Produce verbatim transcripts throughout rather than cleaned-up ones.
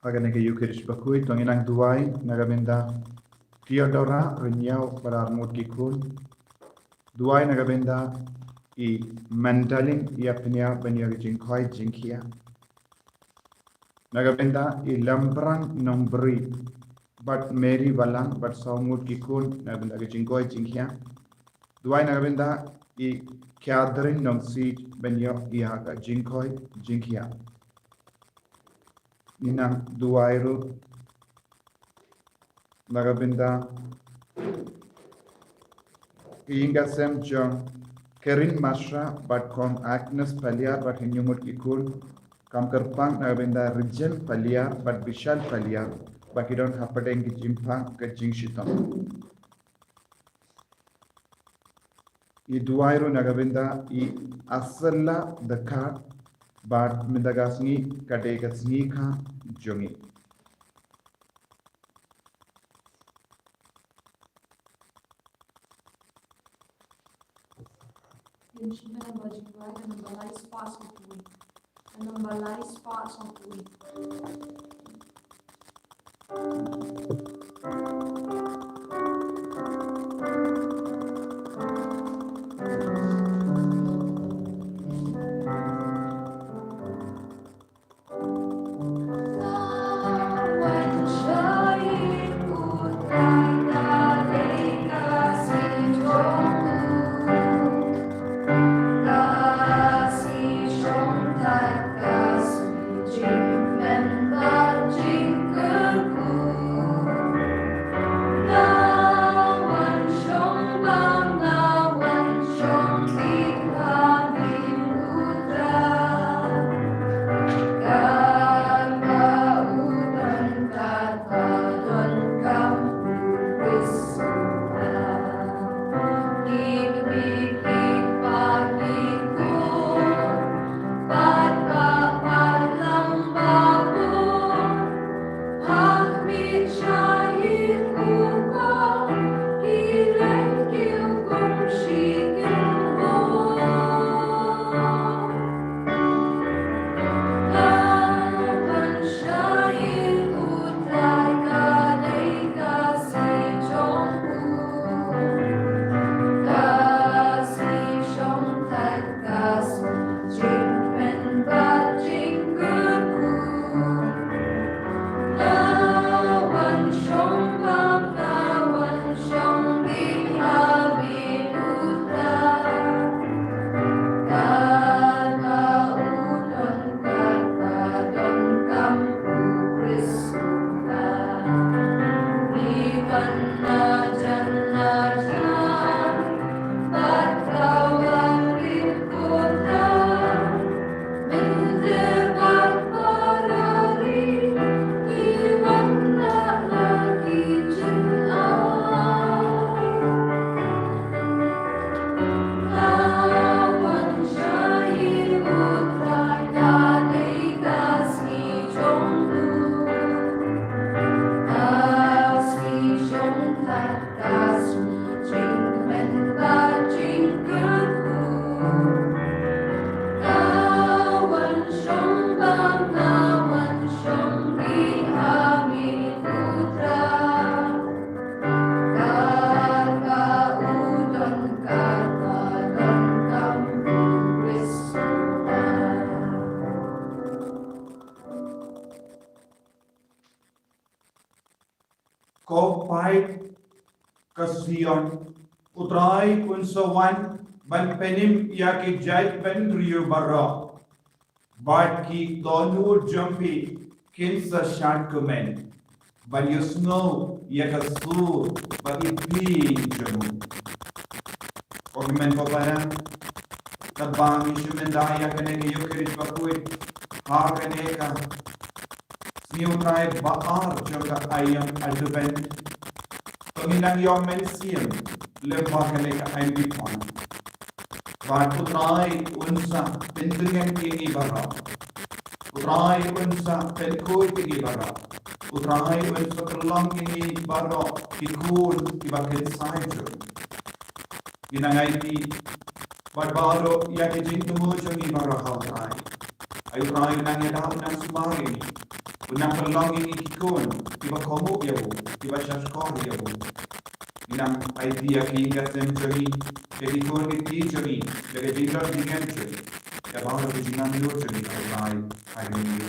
Ha kane ka Eucharist bakhuid, to ngin nang duwai na ka bynta Theodora, hynñiew bad ar ngut ki khun. Duwai na ka bynta i Mandalin, ïa pynïar ban ïoh ka jingkhoi jingkhiah. Na ka bynta i Lambrang Nongbri bad Mary Balang bad saw ngut ki khun na ka bynta ka jingkhoi jingkhiah. Duwai na ka bynta i Catherine Nongsiej ban ïoh ïa ka jingkhoi jingkhiah. Ngin nang duwai ruh na ka bynta ka ïing ka sem jong Kerin Mashra bad Kong Agnes Paliar bad hynñiew ngut ki khun. Kam kyrpang na ka bynta Rijen Paliar bad Bishal Paliar ba ki don hapdeng ka jingpang ka jingshitom. I duwai ruh na ka bynta i Asela Dkhar bad mynta ka sngi ka dei ka sngi kha jong i. Ngin shim ïa ka jingduwai ka namba lai spah sawphew wei. Ka namba lai spah sawphew wei. Zion, U Trai un sa wan ban pynim ïa ki jaitbynriew baroh. Bad ki dohnud jong phi kin sa shad kmen ban ïohsngew ïa ka sur bad i ping jong u. Ko hynmen ko para, katba ngi shu mynta ïa kane ka Ïukharist bakhuid ha kane ka Sngi U Trai ba ar jong ka aïom Advent. To ngin nang ïoh mynsiem lyngba kane ka aïom Baptist. Bad U Trai un sa pyntngen ïa ngi baroh. U Trai un sa pynkhuid ïa ngi baroh. U Trai un sa pynlong ïa ngi baroh ki khun kiba kynsai jong. Ngi nang aiti bad baroh ïa ki jingthmu jong ngi baroh ha U Trai. Ai U Trai, u nang ïada, u nang sumar ïa ngi, u nang pynlong ïa ngi ki khun kiba kohnguh ïa u, kiba shahshkor ïa u. Ngi nang aiti ïa ki ïing ki sem jong ngi, ïa ki khun ki kti jong ngi, ïa ka jingdon jingem jong ngi, ïa baroh ki jingangnud jong ngi ha U Trai, ha ngi ngi.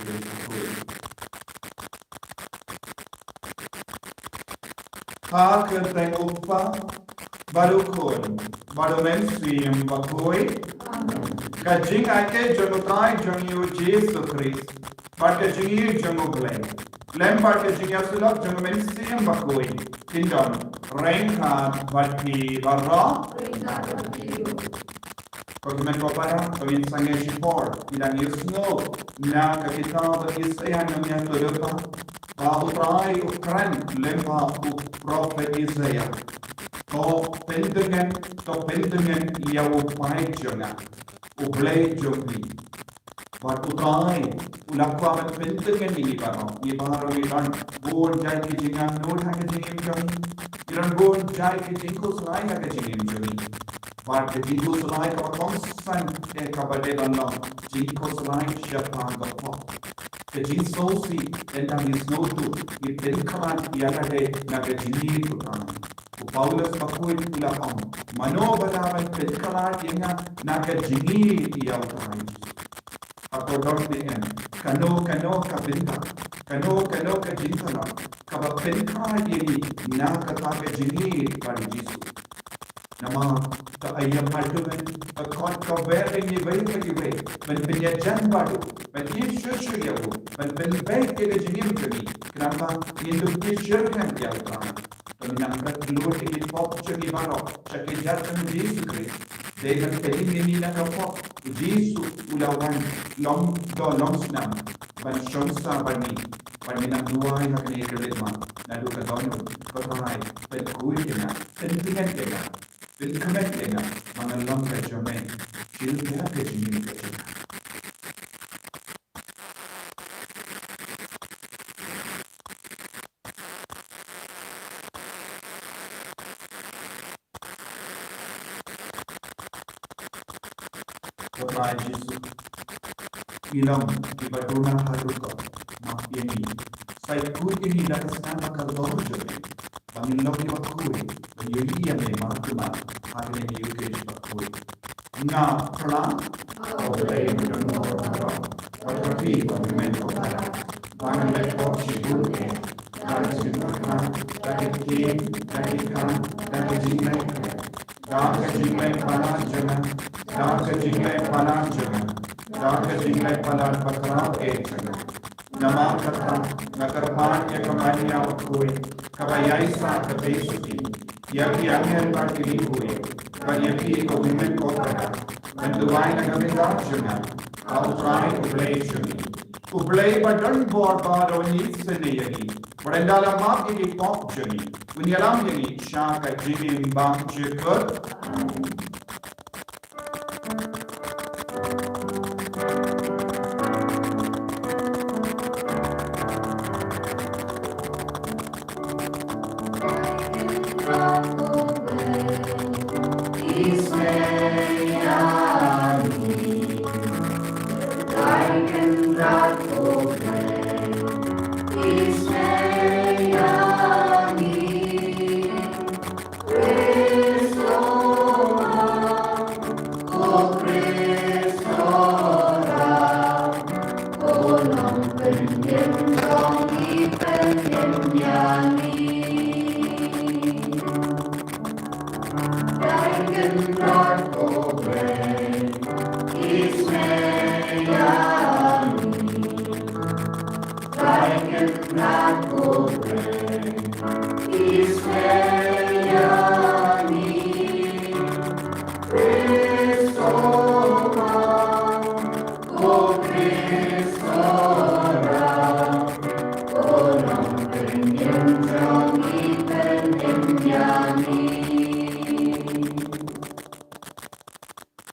Ha ka kyrteng U Kpa bad U Khun bad U Mynsiem Bakhuid. Ka jingaiei jong U Trai jong ngi U Jisu Khrist bad ka jingïeit jong U Blei, lem bad ka jingïasyllok jong U Mynsiem Bakhuid, kin don ryngkat bad phi baroh. Ko hynmen ko para, to ngin sangeh shipor, ïa ngi ïohsngew na ka kitab Isaïah nongïathuhlypa, ba U Trai u kren lyngba u prophet Isaïah. To pyntngen, to pyntngen ïa U Paid jong nga, U Blei jong ngi. Bad U Trai u la kwah ban pyntngen ïa ngi baroh, ngi baroh ngi don bun jait ki jingangnud ha ka jingim jong ngi. Ngi don bun jait ki jingkhuslai ha ka jingim jong ngi. Bad ka jingkhuslai kaba kongsan eh kaba dei ban long jingkhuslai shaphang ka pop. Ka jingsngewsih ynda ngi sngewthuh, ngi pynkhlaiñ ïa lade na ka jingïeit U Trai. U Paulus bakhuid u la ong, mano ba lah ban pynkhlaiñ ïa nga na ka jingïeit ïa U Trai? Hato don ne em kano kano ka bynta, kano kano ka jingthala kaba pynkhlaiñ ïa ngi na kata ka jingïeit bad U Jisu? Namar ka aïom Advent ka khot kawei ïa ngi iwei pa iwei ban pynïajan bad u, ban ïeit shuh shuh ïa u, ban pynbeit ïa ka jingim jong ngi, khnang ba ngin dup ïeit shitrhem ïa U Trai. To ngin nang klet lut ïa ki pop jong ngi baroh sha ki kjat jong U Jisu Khrist. Dei ban pynim ïa ngi na ka pop U Jisu u la wan long doh long snam ban shong sah bad ngi. Bad ngin nang duwai ha kane ka rit ma, naduh ka dohnud, Ko Trai, pynkhuid ïa nga, pyntngen ïa nga, pynkmen ïa nga ba ngan long ka jong me, shilynter ka jingim ka jong nga. Ko Trai Jisu, ngi long kiba duna haduh ka, map ïa ngi, sa ïakhuid ïa ngi da ka snam ba kordor jong me, ba ngin long kiba khuid ban ïohi ïa me mar kumar ha kane ka Ïukharist bakhuid. Nga phla, O Blei, ba don bor baroh, bad ha phi, ko hynmen ko para, ba ngan leh pop shibun eh, da ka jingpyrkhat, da ka ktien, da ka jingkren, da ka jingleh khlem, da ka jingleh palat jong nga, da ka jingleh palat jong nga, da ka jingleh palat bakhraw eh jong nga. Namar kata nga kyrpad ïa ka Maria bakhuid kaba ïaisah ka besuki, ïa ki angel bad ki riewkhuid, bad ïa phi ko hynmen ko para, ban duwai na ka bynta jong nga ha U Trai U Blei jong ngi. U Blei ba don bor baroh un isynei ïa ngi, bad ynda la map ïa ki pop jong ngi, un ïalam ïa ngi sha ka jingim ba jylliew. Amen.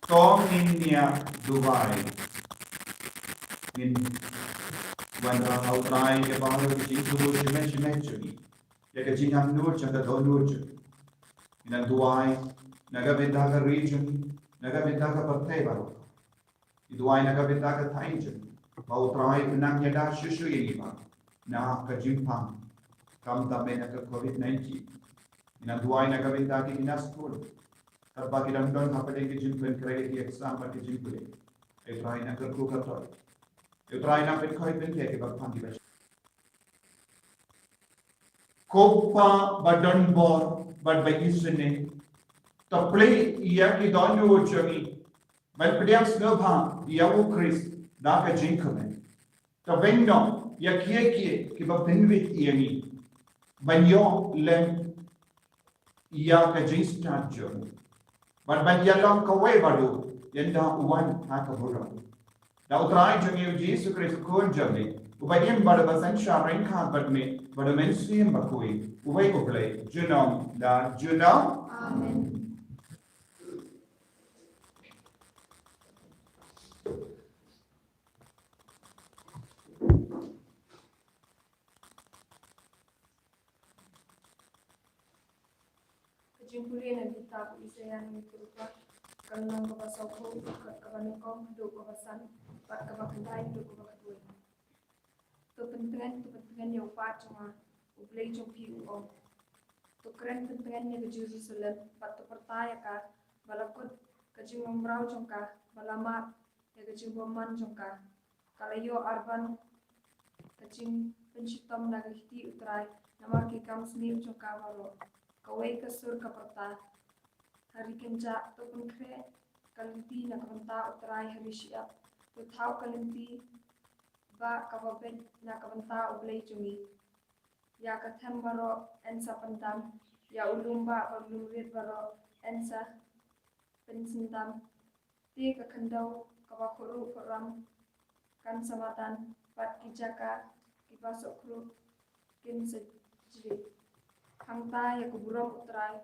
To ngin ïa duwai. Ngin wanrah ha u Trai ïa baroh ki jingthmu shimet shimet jong ngi, ïa ka jingangnud jong ka dohnud jong ngi. Ngin duwai na ka bynta ka ri jong ngi, na ka bynta ka pyrthei baroh. Ngi duwai na ka bynta ka thaiñ jong ngi, ba u Trai un nang ïada shuh shuh ïa ngi baroh na ka jingpang, khamtam eh na ka covid nineteen. Ngin duwai na ka bynta ki khynnah skul, katba ki dang don hapdeng ki jingpynkhreh ïa ki exam bad ki jingpule. Ai u Trai nang kyrkhu kyrtoi. Ai u Trai nang pynkhoi pynkhia kiba pang kiba Ko Pa ba don bor bad ba isynei, to plie ïa ki dohnud jong ngi ban pdiang sngewbha ïa u Khrist da ka jingkmen. To bynta ïa kiei kiei kiba pynwit ïa ngi ban ïoh lem ïa ka jingstad jong u, bad ban ïalong kawei bad u ynda u wan ha ka burom. Da u Trai jong ngi u Jisu Khrist u Khun jong me, uba im bad uba synshar ryngkat bad me bad u Mynsiem Bakhuid, uwei u Blei, junom la junom. Amen. Ka jingpule na ka kitab u Isaïah na ka lynnong kaba sawphew, dkhot kaba nyngkong haduh kaba san, bad kaba khyndai haduh kaba khatwei. To pyntngen, to pyntngen ïa u paid jong nga, u Blei jong phi u ong. To kren pyntngen ïa ka Jerusalem, bad to pyrta ïa ka, ba la kut ka jingmraw jong ka, ba la mad ïa ka jingbymman jong ka. Ka la ïoh arban ka jingpynshitom na ka kti u Trai, namar ki kam sniew jong ka baroh. Kawei ka sur ka pyrta: Ha ri kynjah, to pynkhreh ka lynti na ka bynta u Trai, ha ri shyiap, to thaw ka lynti ba kaba beit na ka bynta u Blei jong ngi. Ïa ka them baroh yn sa pyndam, ïa u lum bah bad u lum rit baroh yn sa pynsyndam. Te ka khyndew kaba khruh khram kan sa madan, bad ki jaka kiba sohkhruh kin sa jri. Hangta ïa ka burom u Trai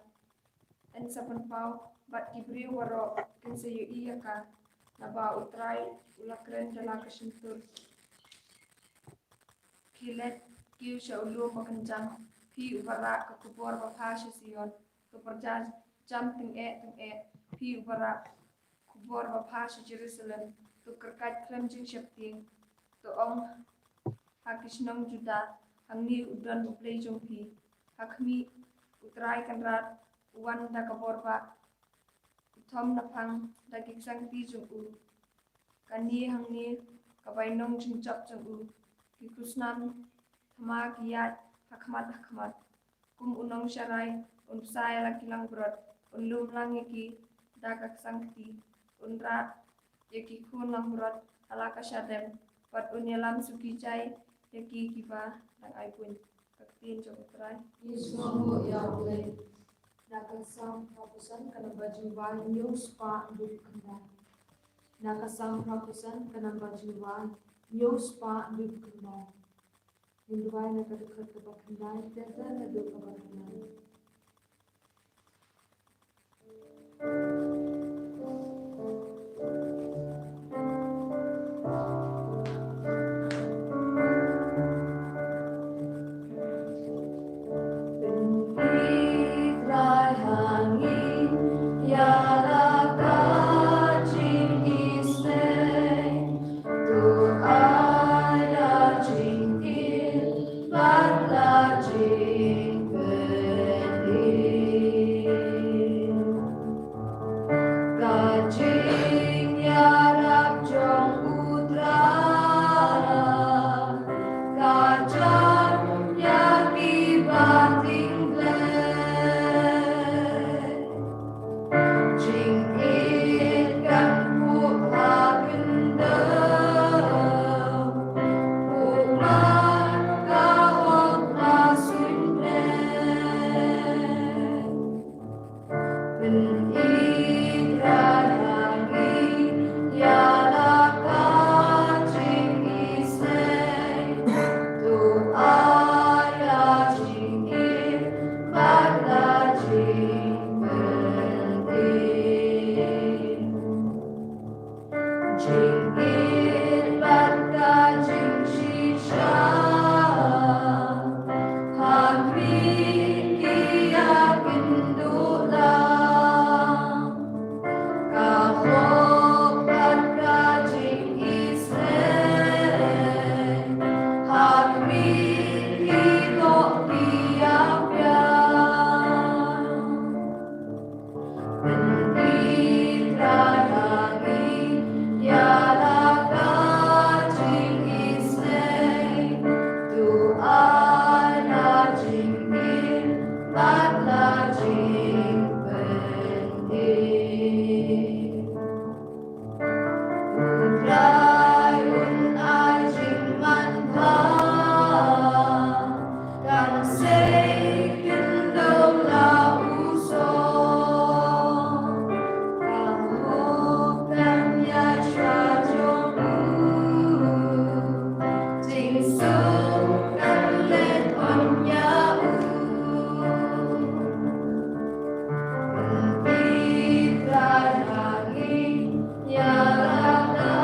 yn sa pynpaw, bad ki briew baroh kin sa ïohi ïa ka, naba u Trai u la kren da la ka shyntur. Khie leit kiew sha u lum bakynjang, phi uba rah ka khubor bapha sha Zion. To pyrjam tyngeh tyngeh, phi uba rah khubor bapha sha Jerusalem. To kyrkhat khlem jingsheptieng. To ong ha ki shnong Judah, hangne u don u Blei jong phi. Ha khmih, u Trai Kynrad u wan da ka bor bah, u thom naphang da ki ksangkti jong u. Kane hangne ka bainong jingjop jong u, ki khusnam thma ki ïaid ha khmat ha khmat. Kum u nongsharai un bsa ïa la ki langbrot, un lum lang ïa ki da ka ksangkti, un rah ïa ki khun langbrot ha la ka shadem, bad un ïalam suki jai ïa ki kiba dang ai buiñ. Ka ktien jong u Trai. Ngi sngewbha ïa u Blei. Na ka Salm phra phew san, ka namba jingduwai hynñiew spah hynriew phew khyndai. Na ka Salm phra phew san, ka namba jingduwai hynñiew spah hynriew phew khyndai. Ngin duwai na ka dkhot kaba khyndai, te te na dkhot kaba khyndai. Lai un ai jingman bha, kan sei khyndew la u sor. Ka hok kan ïaid sha jong u, jingsuk kan leit wan ïa u. Pynbitar ïa ngi, ïa la ka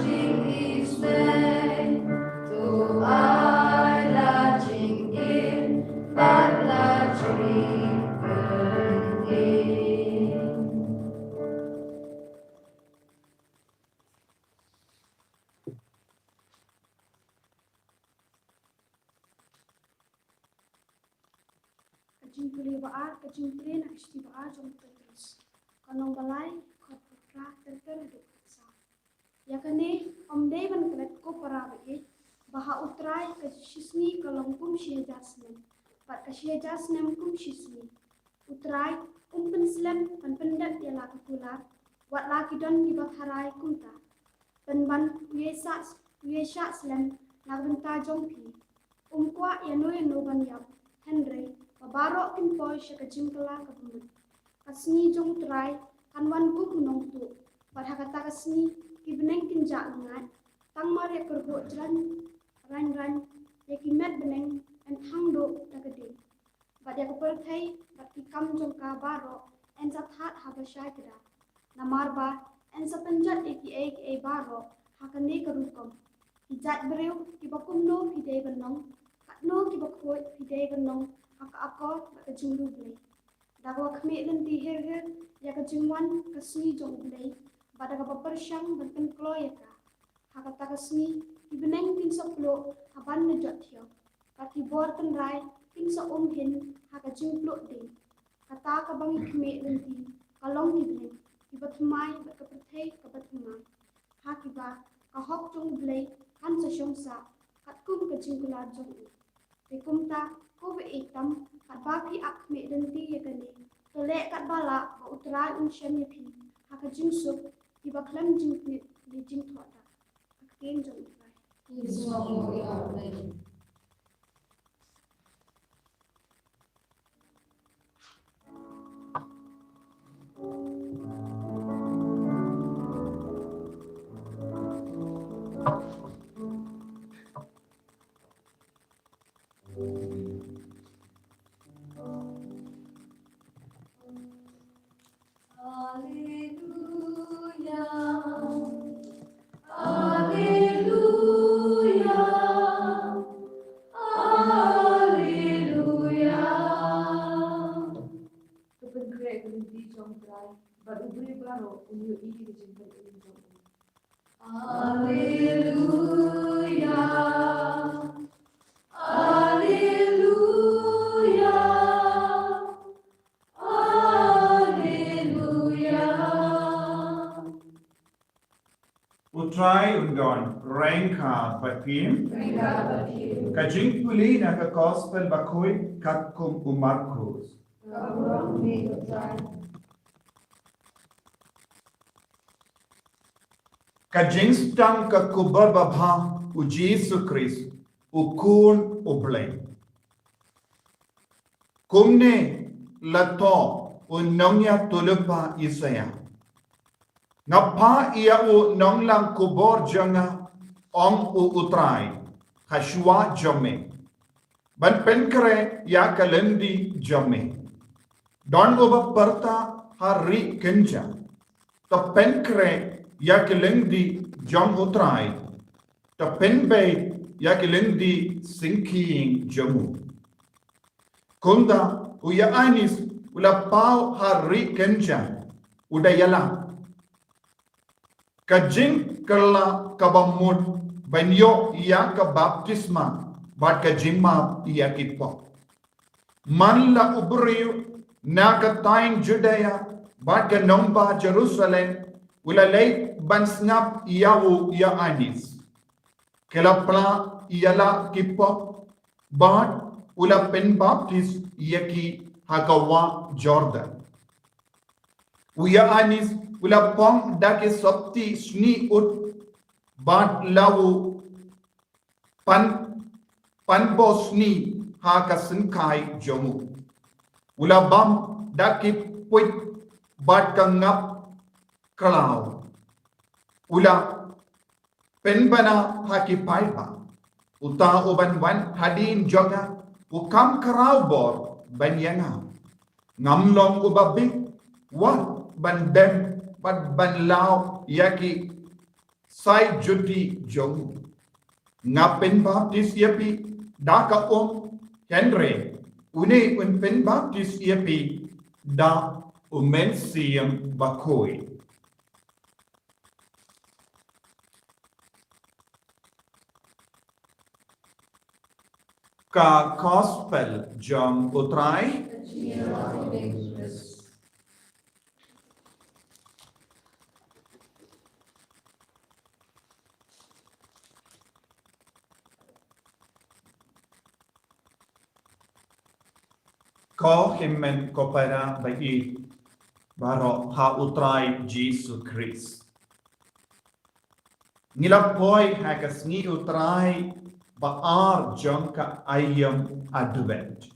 jingisynei, to ai la jingim bad la jingkyrkhu. Ka jingpule ba ar, ka jingpule na ka shithi ba ar jong u Petros. Ka lynnong ba lai, dkhot ba phra ter ter haduh khatsaw. Ïa kane, ym dei ban klet ko para ba ïeit, ba ha U Trai ka shisngi ka long kum shi hajar snem, bad ka shi hajar snem kum shisngi. U Trai um pynslem ban pyndep ïa la ka kular, wat la ki don kiba tharai kumta. Pynban u ïai shah, u ïai shah slem na ka bynta jong phi. Um kwah ïano ïano ban ïap, hynrei ba baroh kin poi sha ka jingkylla kaba mut. Ka sngi jong U Trai kan wan kum u nongtuh, bad ha kata ka sngi ki bneng kin jah lyngngaid, tang mar ïakyrbuh jrang rang rang, ïa ki met bneng yn thang duh da ka ding. Bad ïa ka pyrthei bad ki kam jong ka baroh yn sa thad haba shai kdar. Namar ba yn sa pynjot ïa kiei kiei baroh ha kane ka rukom. Ki jait briew kiba kumno phi dei ban long, katno kiba khuid phi dei ban long ha ka akor bad ka jong U Blei. Da kaba khmih lynti hir hir ïa ka jingwan ka sngi jong U Blei, bad da kaba pyrshang ban pynkloi ïa ka. Ha kata ka sngi ki bneng kin sa pluh ha ban da jot thiong, bad ki bor tynrai kin sa um hin ha ka jingpluh ding. Kata kaba ngi khmih lynti ka long ki bneng kiba thymmai bad ka pyrthei kaba thymmai, ha kiba ka hok jong U Blei kan sa shong sah katkum ka jingkular jong u. Te kumta, ko ba ïeit tam, katba phi ap khmih lynti ïa kane, to leh katba lah ba U Trai un shem ïa phi ha ka jingsuk kiba khlem jingknieh ne jingthoh da. Ka ktien jong U Trai. Alleluia, alleluia, alleluia. To pynkhreh ka lynti jong U Trai, bad u briew baroh un ïohi ïa ka jingpynim jong u. Alleluia, alleluia, alleluia. U Trai un don ryngkat bad phi. Ryngkat bad phi. Ka jingpule na ka Gospel bakhuid katkum u Markos. Ka burom ïa U Trai. Ka jingsdang ka khubor babha u Jisu Khrist, u Khun u Blei. Kumne la thoh u nongïathuhlypa Isaïah. Nga phah ïa u nonglang khubor jong nga, ong u U Trai, ha shuwa jong me, ban pynkhreh ïa ka lynti jong me. Don uba pyrta ha ri kynja, to pynkhreh ïa ka lynti jong U Trai, to pynbeit ïa ka lynti syngkien jong u. Kumta u Ïoannis u la paw ha ri kynja, u da ïalam. Ka jingkylla kaba mut ban ïoh ïa ka baptisma bad ka jingmap ïa ki pop. Man la u briew na ka thaiñ Judia bad ka nongbah Jerusalem u la leit ban sngap ïa u Ïoannis. Ki la pla ïa la ki pop bad u la pynbaptis ïa ki ha ka wah Jordan. U Ïoannis u la pong da ki sopti sni ut bad la u pan, pan bor sni ha ka syngkai jong u. U la bam da ki puit bad ka ngap khlaw. U la pynbna ha ki paidbah. Uta uban wan hadien jong nga u kham khraw bor ban ïa nga. Ngam long uba bit wat ban dem bad ban law ïa ki sai juti jong u. Nga pynbaptis ïa phi da ka um, hynrei une un pynbaptis ïa phi da u Mynsiem Bakhuid. Ka Gospel jong u Trai. Ko hynmen ko para ba ïeit baroh ha u Trai Jisu Khrist. Ngi la poi ha ka sngi u Trai ba ar jong ka aïom Advent.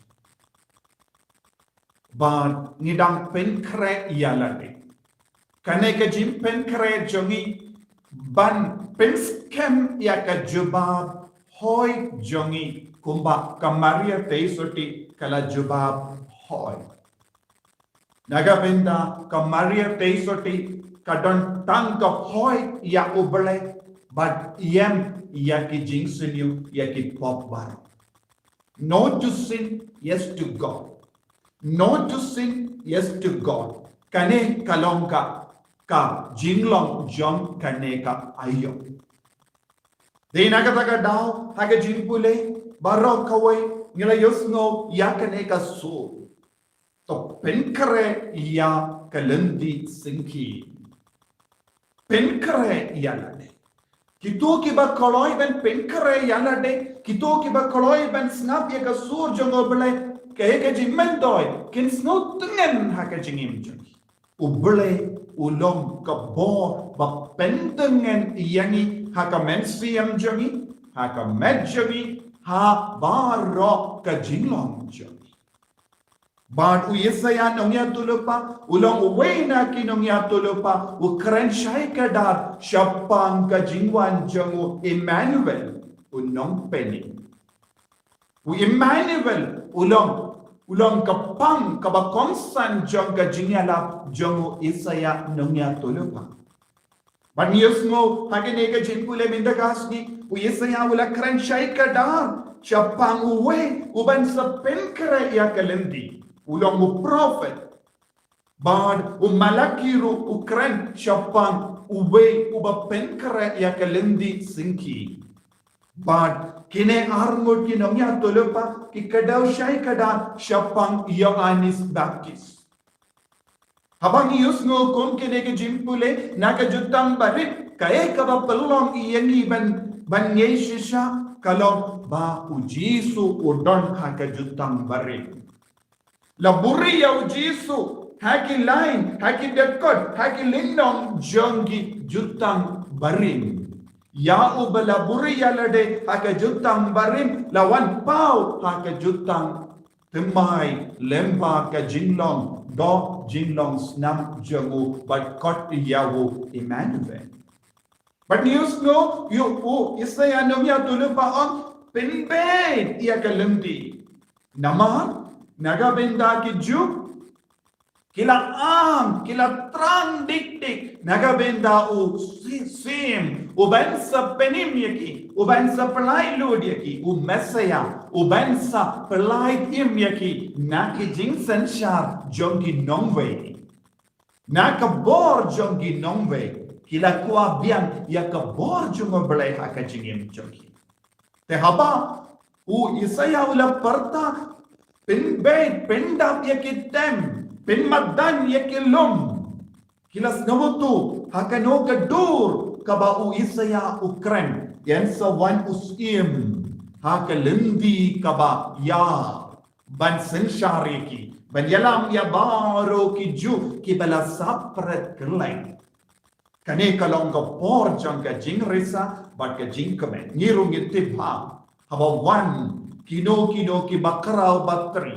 Bad ngi dang pynkhreh ïa lade. Kane ka jingpynkhreh jong ngi ban pynskhem ïa ka jubab hoi jong ngi kumba ka Maria Theisotti ka la jubab hoi. Na ka bynta ka Maria Theisotti ka don tang ka hoi ïa u Blei bad ïem ïa ki jingsniew ïa ki pop baroh. No to sin, yes to God. No to sin, yes to God. Kane ka long ka, ka jinglong jong kane ka aïom. Dei na kata ka daw ha ka jingpule baroh kawei ngi la ïohsngew ïa kane ka sur. To pynkhreh ïa ka lynti syngkien. Pynkhreh ïa lade. Kito kiba kloi ban pynkhreh ïa lade, kito kiba kloi ban sngap ïa ka sur jong u Blei, kaei ka jingmyntoi, kin sngew tyngen ha ka jingim jong ki. U Blei u long ka bor ba pyntyngen ïa ngi ha ka mynsiem jong ngi, ha ka met jong ngi, ha baroh ka jinglong jong ngi. Bad u Isaïah nongïathuhlypa u long uwei na ki nongïathuhlypa u kren shai kdar shaphang ka jingwan jong u Immanuel, u nongpynim. U Immanuel u long, u long ka pang kaba kongsan jong ka jingïalap jong u Isaïah nongïathuhlypa. Bad ngi ïohsngew ha kane ka jingpule mynta ka sngi, u Isaïah u la kren shai kdar shaphang uwei uban sa pynkhreh ïa ka lynti. U long u prophet. Bad u Malaki ruh u kren shaphang uwei uba pynkhreh ïa ka lynti syngkien. Bad kine arngut ki nongïathuhlypa ki kdew shai kdar shaphang Ïoannis Baptis. Haba ngi ïohsngew kum kine ki jingpule na ka Jutang Barim, kaei kaba pynlong ïa ngi ban, ban ngeit shisha ka long ba u Jisu u don ha ka Jutang Barim. La buhrieh ïa u Jisu ha ki lain, ha ki dkhot, ha ki lynnong jong ki Jutang Barim. Ïa uba la buhrieh ïa lade ha ka Jutang Barim la wan paw ha ka Jutang Thymmai lyngba ka jinglong doh jinglong snam jong u bad khot ïa u Immanuel. Bad ngi ïohsngew ïa u Isaïah nongïathuhlypa u ong pynbeit ïa ka lynti. Namar na ka bynta ki Jiw ki la am, ki la thrang dik dik na ka bynta u si-, Syiem uban sa pynim ïa ki, uban sa pynlait lut ïa ki, u Messiah uban sa pynlait im ïa ki na ki jingsynshar jong ki nongwei. Na ka bor jong ki nongwei ki la kwah biang ïa ka bor jong u Blei ha ka jingim jong ki. Te haba u Isaïah u la pyrta pynbeit, pyndap ïa ki tem, pynmadan ïa ki lum, ki la sngewthuh ha kano ka dur kaba u Isaïah u kren, yn sa wan u Syiem ha ka lynti kaba ïar ban synshar ïa ki, Ban ïalam ïa baroh ki juh kiba la sap pret kylleng. Kane ka long ka por jong ka jingrisa bad ka jingkmen. Ngi ruh ngi tip ha, haba wan kino kino kiba khraw bad tri,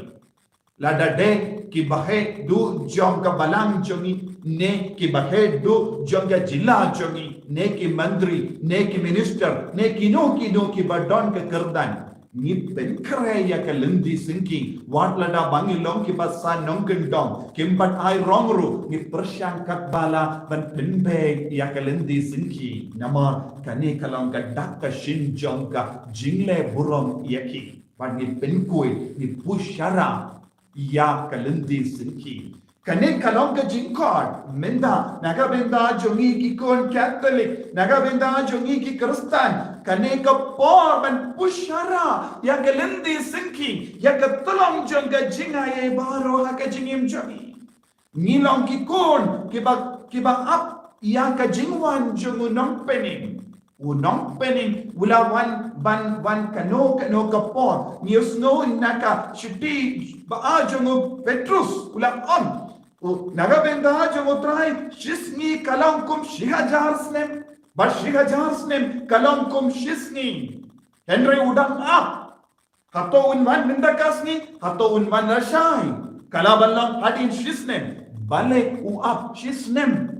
lada dei kiba heh duh jong ka balang jong ngi ne kiba heh duh jong ka jylla jong ngi, ne ki mantri, ne ki minister, ne kino kino kiba don ka kyrdan, ngi pynkhreh ïa ka lynti syngkhing. Wat lada ba ngi long kiba san nongkyndong, kim pat ai rong ruh, ngi pyrshang katba lah ban pynbeit ïa ka lynti syngkhing. Namar kane ka long ka dak ka shin jong ka jingleh burom ïa ki. Bad ngi pynkhuid, ngi push sharak ïa ka lynti syngkhing. Kane ka long ka jingkhot, mynta na ka bynta jong ngi ki khun Katholik, na ka bynta jong ngi ki Khristan, kane ka por ban push sharak ïa ka lynti syngkhing, ïa ka tyllong jong ka jingaiei baroh ha ka jingim jong ngi. Ngi long ki khun kiba, kiba ap ïa ka jingwan jong u nongpynim. U nongpynim u la wan ban wan kano kano ka por. Ngi ïohsngew na ka shithi ba ar jong u Petrus, u la ong, u, na ka bynta jong u Trai shisngi ka long kum shi hajar snem, bad shi hajar snem ka long kum shisngi. Hynrei u dang ap. Hato un wan mynta ka sngi, hato un wan lashai? Ka lah ban long hadien shisnem. Balei u ap shisnem?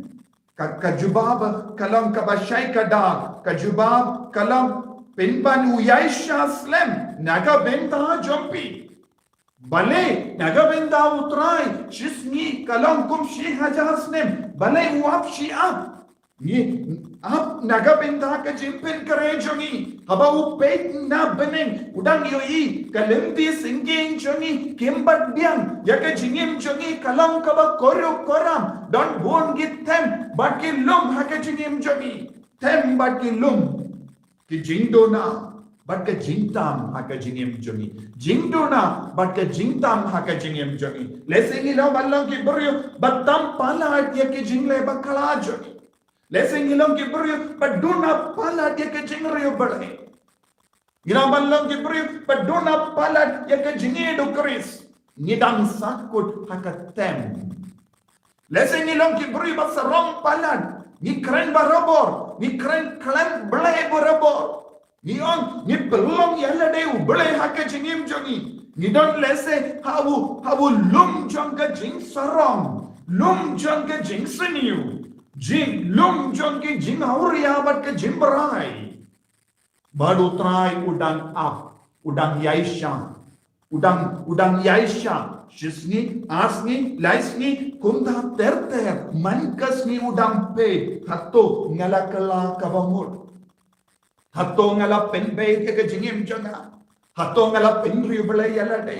Ka, ka jubab ka long kaba shai kdar, ka jubab ka long pynban u ïaishah slem na ka bynta jong phi. Balei na ka bynta u Trai shisngi ka long kum shi hajar snem? Balei u ap shi ap? Ngi ap na ka bynta ka jingpynkhreh jong ngi. Haba u peit na bneng, u dang ïohi ka lynti syngkhing jong ngi kim pat biang. Ïa ka jingim jong ngi ka long kaba khuid khuram. Don bun ki them bad ki lum ha ka jingim jong ngi. Them bad ki lum. Ki jingduna bad ka jingtam ha ka jingim jong ngi. Jingduna bad ka jingtam ha ka jingim jong ngi. Lehse ngi long ban long ki briew ba tam palat ïa ki jingleh bakla jong ngi. Lehse ngi long ki briew ba duna palat ïa ka jingriewblei. Ngi long ban long ki briew ba duna palat ïa ka jingïeit u Khrist. Ngi dang sahkut ha ka them. Lehse ngi long ki briew ba sarong palat. Ngi kren barabor. Ngi kren khlem blei barabor. Ngi ong, ngi pynlong ïa lade u Blei ha ka jingim jong ngi. Ngi don lehse ha u, ha u lum jong ka jingsarong. Lum jong ka jingsniew. Jing, lum jong ki jingawria bad ka jingbrai. Bad u Trai u dang ap, u dang ïaishah. U dang, u dang ïaishah. Shisngi, ar sngi, lai sngi, kumta ter ter. Man ka sngi u dang peit. Hato nga la kylla kaba mut? Hato nga la pynbeit ïa ka jingim jong nga? Hato nga la pynriewblei ïa lade?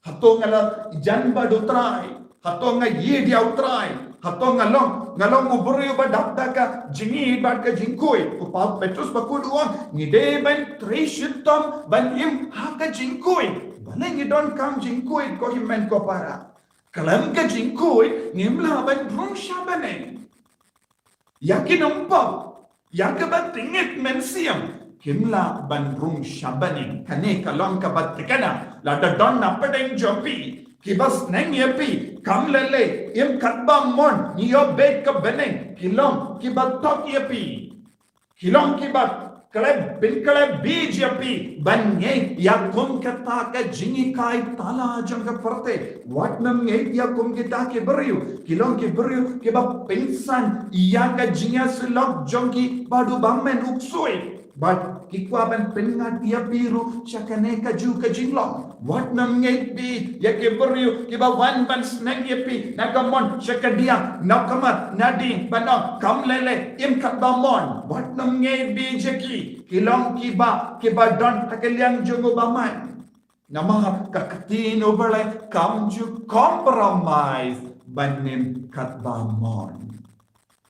Hato nga la jan bad u Trai? Hato nga ïeit ïa u Trai? Hato nga long, nga long u briew ba dap da ka jingïeit bad ka jingkhuid? U Petrus bakhuid u ong, ngi dei ban trei shitom ban im ha ka jingkhuid. Balei ngi donkam jingkhuid, ko hynmen ko para? Khlem ka jingkhuid ngim lah ban rung sha bneng. Ïa ki nongpop, ïa kiba tyngeh mynsiem, kim lah ban rung sha bneng. Kane ka long kaba thikna, lada don na pdeng jong phi kiba sneng ïa phi, kam lei lei, im katba mon, ngi ïoh beit ka bneng, ki long kiba thok ïa phi. Ki long kiba khlem, pynkhraw beit ïa phi ban ngeit ïa kum kata ka jinghikai tala jong ka pyrthei. Wat nym ngeit ïa kum kita ki briew. Ki long ki briew kiba pynsan ïa ka jingïasyllok jong ki bad u bymman u ksuid. Bad ki kwah ban pynngat ïa phi ruh sha kane kajuh ka jinglong. Wat nym ngeit beit ïa ki briew kiba wan ban sneng ïa phi na ka mon, sha ka diang, na ka mat, na ding, ban ong, kam lei lei, im katba mon. Wat nym ngeit beit ïa ki. Ki long kiba, kiba don ha ka liang jong u bymman. Namar ka ktien u Blei kam ju compromise ban im katba mon.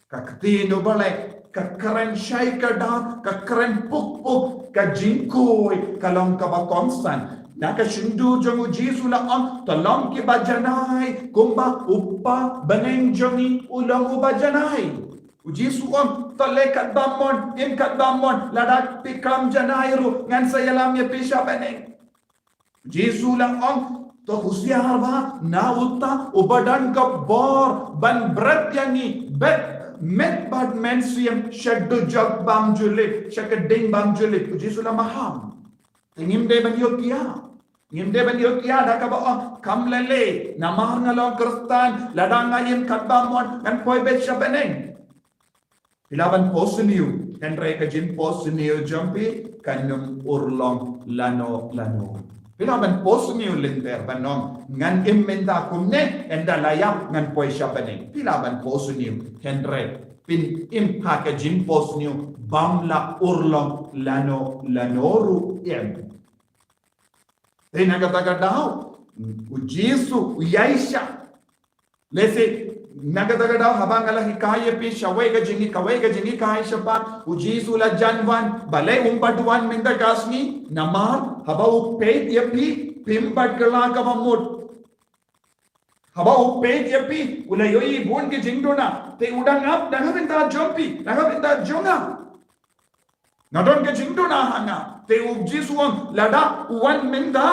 Ka ktien u Blei ka kren shai kdar, ka kren puk puk, ka jingkhuid ka long kaba kongsan. Na ka shyntur jong u Jisu la ong, to long kiba janai, kumba u Kpa bneng jong ngi u long uba janai. U Jisu ong, to leh katba mon, im katba mon, lada phi khlem janai ruh, ngan sa ïalam ïa phi sha bneng. Jisu la ong, To husiar bha na uta uba don ka bor ban bret ïa ngi bad met bad mynsiem sha dujok bymjulip, sha ka ding bymjulip. U Jisu la maham. Te ngim dei ban ïoh ïa. Ngim dei ban ïoh ïa da kaba ong kam lei lei namar nga long Khristan, lada nga im katba mon ngan poi beit sha bneng. Phi lah ban poi sniew, hynrei ka jingpoi sniew jong phi kan ym urlong lano lano. Phi lah ban poi sniew lynter ban ong ngan im mynta kumne, ynda la ïap ngan poi sha bneng. Phi lah ban poi sniew, hynrei phin im ha ka jingpoi sniew bym lah urlong lano lano ruh em. Te na kata ka daw u Jisu u ïaishah. Lehse na kata ka daw haba nga la hikai ïa phi shawei ka jinghi, kawei ka jinghikai shaphang u Jisu la jan wan, balei um pat wan mynta ka sngi, namar haba u peit ïa phi, phim pat kylla kaba mut. Haba u peit ïa phi u la ïohi bun ki jingduna, te u dang ap na ka bynta jong phi, na ka bynta jong nga. Nga don ka jingduna ha nga. Te u Jisu u ong lada u wan mynta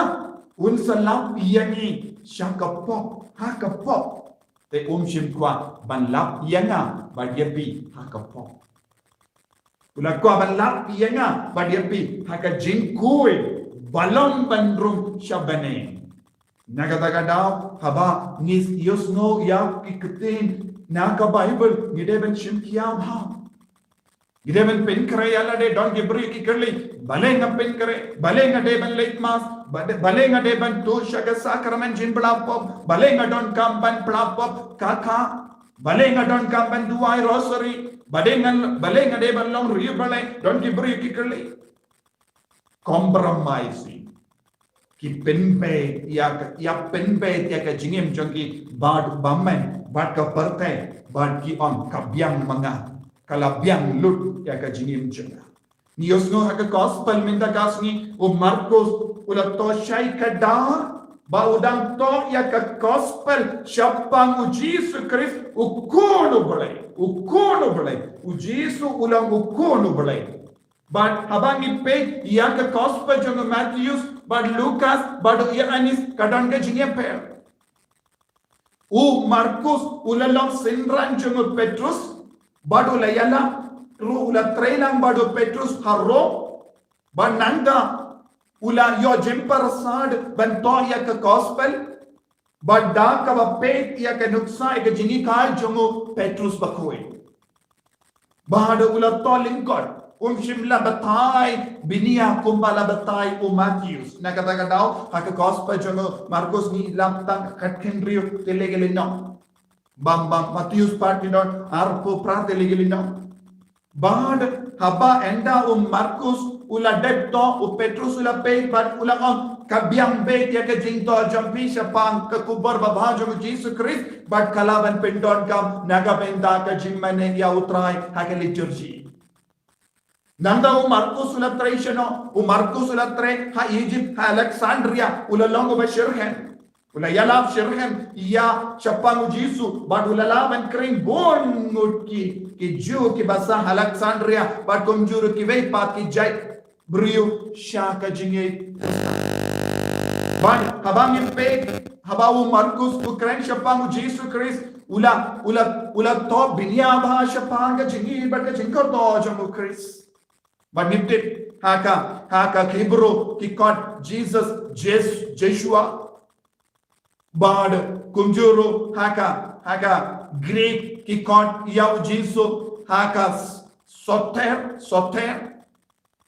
un sa lap ïa ngi sha ka pop, ha ka pop. Te um shym kwah ban lap ïa nga bad ïa phi ha ka pop. U la kwah ban lap ïa nga bad ïa phi ha ka jingkhuid ba long ban rung sha bneng. Na kata ka daw haba ngi ïohsngew ïa ki ktien na ka Baibl ngi dei ban shim kiam ha. Ngi dei ban pynkhreh ïa lade, don ki briew ki kylli, balei nga pynkhreh, balei nga dei ban leit mass, bade-, balei nga dei ban tuh sha ka sakramen jingpla pop, balei nga donkam ban pla pop, ka ka, balei nga donkam ban duwai rosary, balei nga, balei nga dei ban long riewblei, don ki briew ki kylli. Compromising. Ki pynbeit ïa ka, ïa pynbeit ïa ka jingim jong ki bad u bymmen, bad ka pyrthei, bad ki ong ka biang ma nga, ka la biang lut ïa ka jingim jong nga. Ngi ïohsngew ha ka gospel mynta ka sngi u Markus u la thoh shai kdar ba u dang thoh ïa ka gospel shaphang u Jisu Khrist u khun u Blei, u khun u Blei. U Jisu u long u khun u Blei. Bad haba ngi peit ïa ka gospel jong u Mathaios bad Lukas bad u Ïoannis ka don ka jingïapher. U Markus u la long synran jong u Petrus bad u la ïalap ruh, u la trei lang bad u Petrus ha Rom. Bad nangta u la ïoh jingpyrsad ban thoh ïa ka gospel. Bad da kaba peit ïa ka nuksa ïa ka jinghikai jong u Petrus bakhuid. Bad u la thoh lyngkot, um shym la batai bniah kumba la batai u Mathaios. Na kata ka daw ha ka gospel jong u Markus ngi lap tang khatkhyndai tylli ki lynnong. Bam bam Mathaios pat ki don arphew phra tylli ki lynnong. Bad haba ynda u Markus u la dep thoh, u Petrus u la peit bad u la ong, ka biang beit ïa ka jingthoh jong phi shaphang ka khubor babha jong u Jisu Khrist bad ka lah ban pyndonkam na ka bynta ka jingmane ïa u Trai ha ka liturgi. Nangta u Markus u la trei shano, u Markus u la trei ha Egypt, ha Alexandria, u la long uba shitrhem. U la ïalap shitrhem ïa shaphang u Jisu bad u la lah ban khring bun ngut ki, ki Jiw kiba sah Alexandria bad kumjuh ruh kiwei pat ki jait briew sha ka jingngeit. Bad haba ngin peit haba u Markus u kren shaphang u Jisu Khrist, u la, u la, u la thoh bniah bha shaphang ka jingngeit bad ka jingkordor jong u Khrist. Bad ngin tip ha ka, ha ka Hebrew ki khot Jesus, Jes-, Jeshua. Bad kumjuh ruh ha ka, ha ka Greek ki khot ïa u Jisu ha ka s-, soter, soter.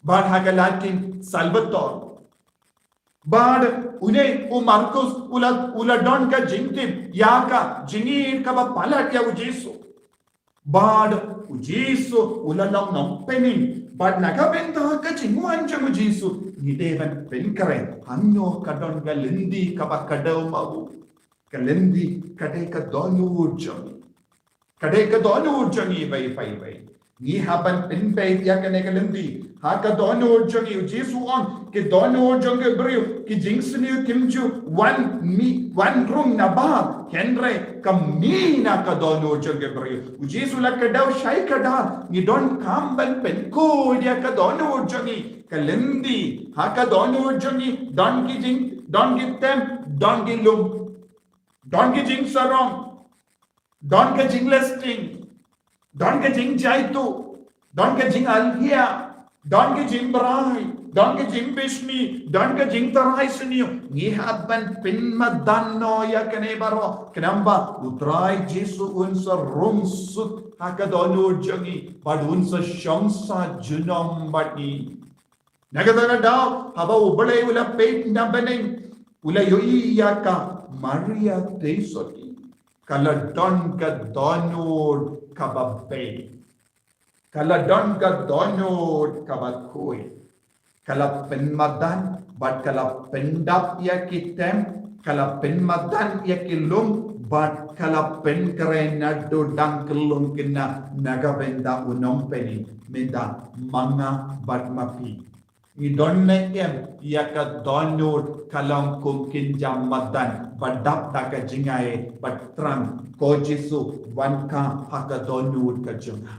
Bad ha ka Latin Salvator. Bad une u Markus u la, u la don ka jingtip ïa ka jingngeit kaba palat ïa u Jisu. Bad u Jisu u la long nongpynim. Bad na ka bynta ka jingwan jong u Jisu ngi dei ban pynkhreh hangno ka don ka lynti kaba kdew ma u. Ka lynti ka dei ka dohnud jong ngi. Ka dei ka dohnud jong ngi beit, beit, beit. Ngi hap ban pynbeit ïa kane ka lynti. Ha ka dohnud jong ngi u Jisu u ong ki dohnud jong ki briew ki jingsniew kim ju wan mih, wan rung na bar. Hynrei ka mih na ka dohnud jong ki briew. U Jisu la kdew shai kdar, ngi donkam ban pynkhuid ïa ka dohnud jong ngi. Ka lynti, ha ka dohnud jong ngi don ki jing, don ki tem, don ki lum, don ki jingsarong, don ka jinglesting, don ka jingjaitu, don ka jingalhia, don ka jingbrai, don ka jingbishni, don ka jingtharai sniew. Ngi hap ban pynmadan noh ïa kane baroh. Khnang ba U Trai Jisu un sa rung suk ha ka dohnud jong ngi bad un sa shong sah junom bad ngi. Na kata ka daw, haba U Blei u la peit na bneng, u la ïohi ïa ka Maria Theisotti. Ka la don ka dohnud kaba beit. Ka la don ka dohnud kaba khuid. Ka la pynmadan bad ka la pyndap ïa ki tem, ka la pynmadan ïa ki lum bad ka la pynkhreh naduh dang kyllum kynna na ka bynta u nongpynim, mynta ma nga bad ma phi. Ngi don ne em ïa ka dohnud ka long kum kynja madan ba dap da ka jingaiei ba thrang, ko Jisu, wan khie ha ka dohnud ka jong nga.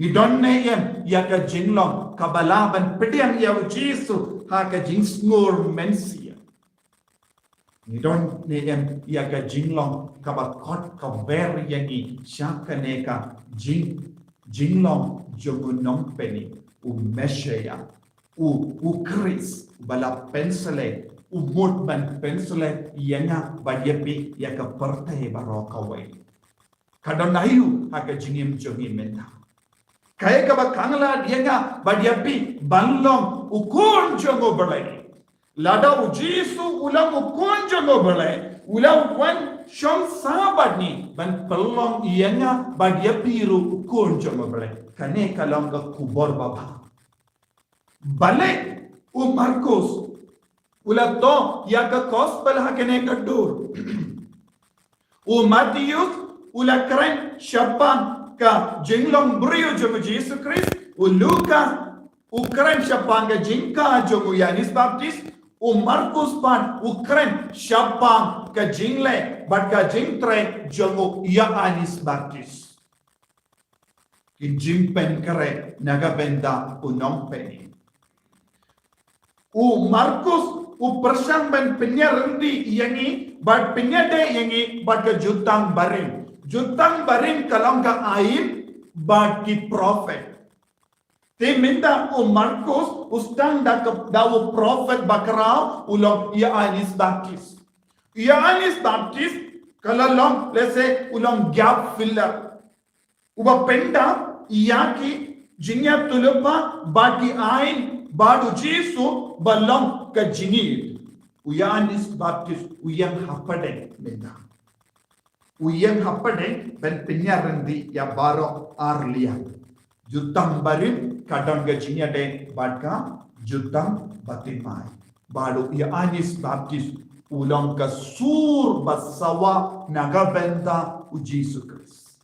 Ngi don ne em ïa ka jinglong kaba lah ban pdiang ïa U Jisu ha ka jingsngur mynsiem? Ngi don ne em ïa ka jinglong kaba khot ka ber ïa ngi sha kane ka jing, jinglong jong u nongpynim, u Messiah, u, u Khrist, ba la pynsleh, u mut ban pynsleh ïa nga bad ïa phi, ïa ka pyrthei baroh kawei. Ka don aïu ha ka jingim jong ngi mynta? Kaei kaba khang lad ïa nga bad ïa phi ban long u khun jong U Blei? Lada U Jisu u long u khun jong U Blei, u la wan shong sah bad ngi ban pynlong ïa nga bad ïa phi ruh u khun jong U Blei. Kane ka long ka khubor babha. Balei u Markus u la thoh ïa ka gospel ha kane ka dur? U Mathaios u la kren shaphang ka jinglong briew jong u Jisu Khrist, u Lukas u kren shaphang ka jingkha jong u Ïoannis Baptist, u Markus pat u kren shaphang ka jingleh bad ka jingtrei jong u Ïoannis Baptist. Ki jingpynkhreh na ka bynta u nongpynim. U Markus u pyrshang ban pynïaryndi ïa ngi bad pynïadei ïa ngi bad ka Jutang Barim. Jutang Barim ka long ka aiñ bad ki prophet. Te mynta u Markus u sdang da ka, da u prophet bakhraw, u long Ïoannis Baptist. Ïoannis Baptist ka la long, let's say, u long gap filler. Uba pynda ïa ki jingïatulpa bad ki aiñ bad u Jisu ba long ka jingïeit. U Ïoannis Baptist u ïeng hapdeng mynta. U ïeng hapdeng ban pynïaryndi ïa baroh ar liang. Jutang Barim ka don ka jingïadei bad ka Jutang Bartimai. Bad u Ïoannis Baptist u long ka sur ba sawa na ka bynta u Jisu Khrist.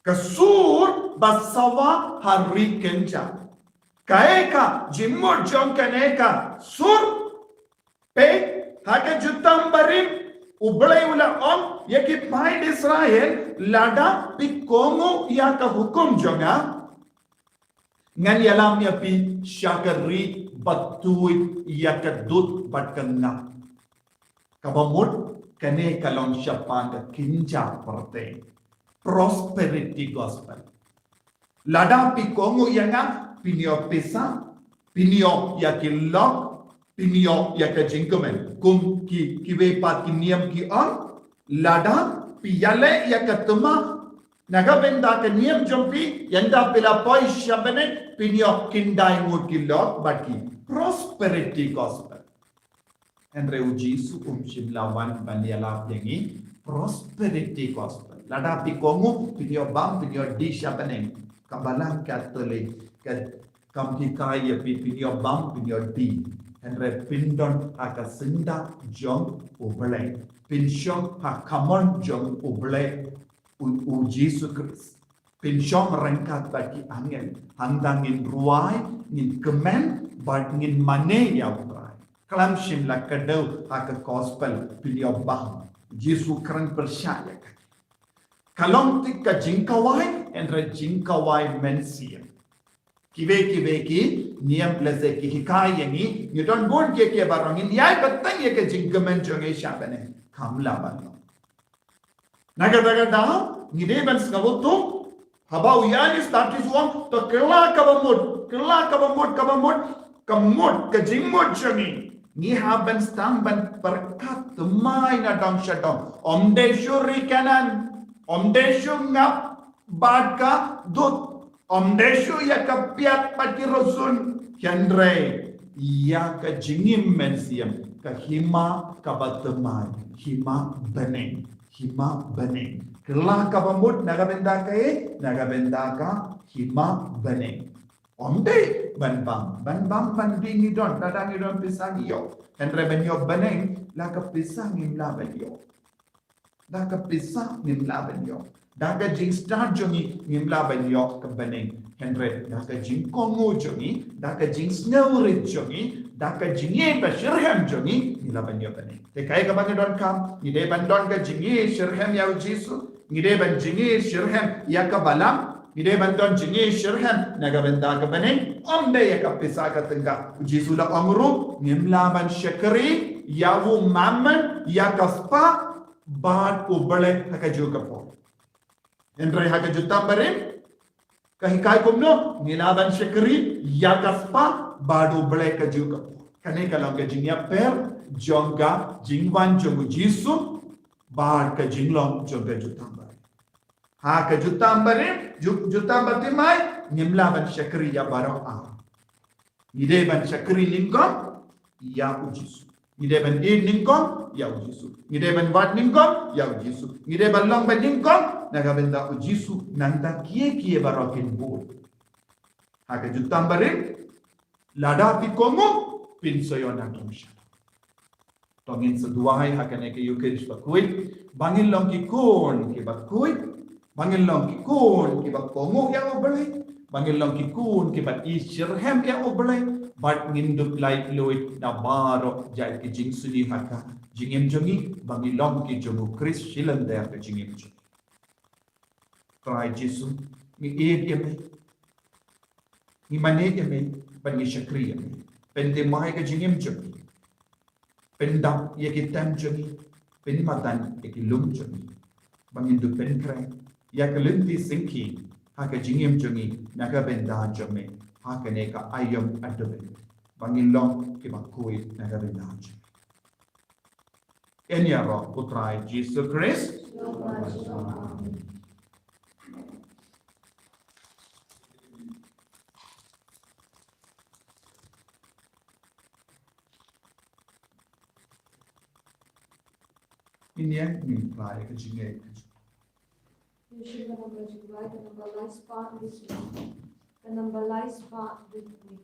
Ka sur ba sawa ha ri kynja. Kaei ka jingmut jong kane ka sur? Peit, ha ka Jutang Barim U Blei u la ong ïa ki paid Israel, lada phi kohnguh ïa ka hukum jong nga, ngan ïalam ïa phi sha ka ri ba tuid ïa ka dud bad ka ngap. Kaba mut kane ka long shaphang ka kynja pyrthei. Prosperity gospel. Lada phi kohnguh ïa nga, phin ïoh pisa, phin ïoh ïa ki lok, phin ïoh ïa ka jingkmen. Kum ki, kiwei pat ki niam ki ong, lada phi ïaleh ïa ka thymmai na ka bynta ka niam jong phi, ynda phi la poi sha bneng, phin ïoh khyndai ngut ki lok bad ki. Prosperity gospel. Hynrei u Jisu um shym la wan ban ïalap ïa ngi prosperity gospel. Lada phi kohnguh, phin ïoh bam, phin ïoh die sha bneng. Ka Balang Katholik ka, kam pynhikai ïa phi, phin ïoh bam, phin ïoh die. Hynrei phin don ha ka syndah jong U Blei. Phin shong ha kamon jong U Blei, u, u Jisu Khrist. Phin shong ryngkat bad ki angel, hangta ngin rwai, ngin kmen, bad ngin mane ïa U Trai. Khlem shym la kdew ha ka gospel phin ïoh bam. Jisu kren pyrshah ïa ka. Ka long tip ka jingkhawai, hynrei jingkhawai mynsiem. Kiwei kiwei ki niam lehse ki hikai ïa ngi, ngi don bun kiei kiei baroh, ngin ïai bteng ïa ka jingkmen jong ngi sha bneng. Kam lah ban long. Na kata ka daw, ngi dei ban sngewthuh, haba u Ïoannis Baptist u ong, to kylla kaba mut, kylla kaba mut, kaba mut, ka mut, ka jingmut jong ngi. Ngi hap ban sdang ban pyrkhat thymmai na dong sha dong. Ym dei shuh ri Kanaan, ym dei shuh ngap bad ka dud, ym dei shuh ïa ka piat bad ki rsun, hynrei ïa ka jingim mynsiem, ka hima kaba thymmai, hima bneng, hima bneng. Kylla kaba mut na ka bynta kaei, na ka bynta ka hima bneng. Ym dei ban bam, ban bam ban dei ngi don, lada ngi don pisa ngi ïoh. Hynrei ban ïoh bneng, la ka pisa ngim lah ban ïoh. Da ka pisa ngim lah ban ïoh. Da ka jingstad jong ngi ngim lah ban ïoh ka bneng. Hynrei da ka jingkohnguh jong ngi, da ka jingsngewrit jong ngi, da ka jingïeit ba shitrhem jong ngi, ngi lah ban ïoh bneng. Te kaei kaba ngi donkam, ngi dei ban don ka jingïeit shitrhem ïa u Jisu, ngi dei ban jingïeit shitrhem ïa ka balang, ngi dei ban don jingïeit shitrhem na ka bynta ka bneng, ym dei ïa ka pisa ka tyngka. U Jisu la ong ruh, ngim lah ban shakri ïa u mammon, ïa ka spah, bad U Blei ha kajuh ka por. Hynrei ha ka jutang barim, ka hikai kumno, ngi lah ban shakri ïa ka spah bad U Blei kajuh ka por. Kane ka long ka jingïapher jong ka jingwan jong u Jisu bad ka jinglong jong ka jutang barim. Ha ka jutang barim, ju-, jutang bathymmai, ngim lah ban shakri ïa baroh ar. Ngi dei ban shakri nyngkong ïa u Jisu. Ngi dei ban ïeit nyngkong ïa u Jisu. Ngi dei ban wad nyngkong ïa u Jisu. Ngi dei ban long beit nyngkong na ka bynta u Jisu, nangta kiei kiei baroh kin bud. Ha ka jutang barim, lada phi kohnguh, phin sa ïoh na dong sha dong. To ngin sa duwai ha kane ka Eucharist bakhuid, ba ngin long ki khun kiba khuid, ba ngin long ki khun kiba kohnguh ïa U Blei, ba ngin long ki khun kiba ïeit shitrhem ïa U Blei, bad ngin dup laitluid na baroh jait ki jingsniew ha ka jingim jong ngi, ba ngin long ki jong u Khrist shilynter ka jingim jong ngi. Trai Jisu, ngi ïeit ïa me. Ngi mane ïa me, bad ngi shakri ïa me. Pynthymmai ka jingim jong ngi. Pyndap ïa ki tem jong ngi. Pynmadan ïa ki lum jong ngi. Ba ngin dup pynkhreh ïa ka lynti syngkien ha ka jingim jong ngi na ka bynta jong me. Ha kane ka aïom adobe. Ba ngin long kiba khuid na ka bynta jong me. Ïaroh u Trai Jisu Khrist. Ngin ïa, ngin phla ïa ka jingngeit. Ka number lai spah dud wei.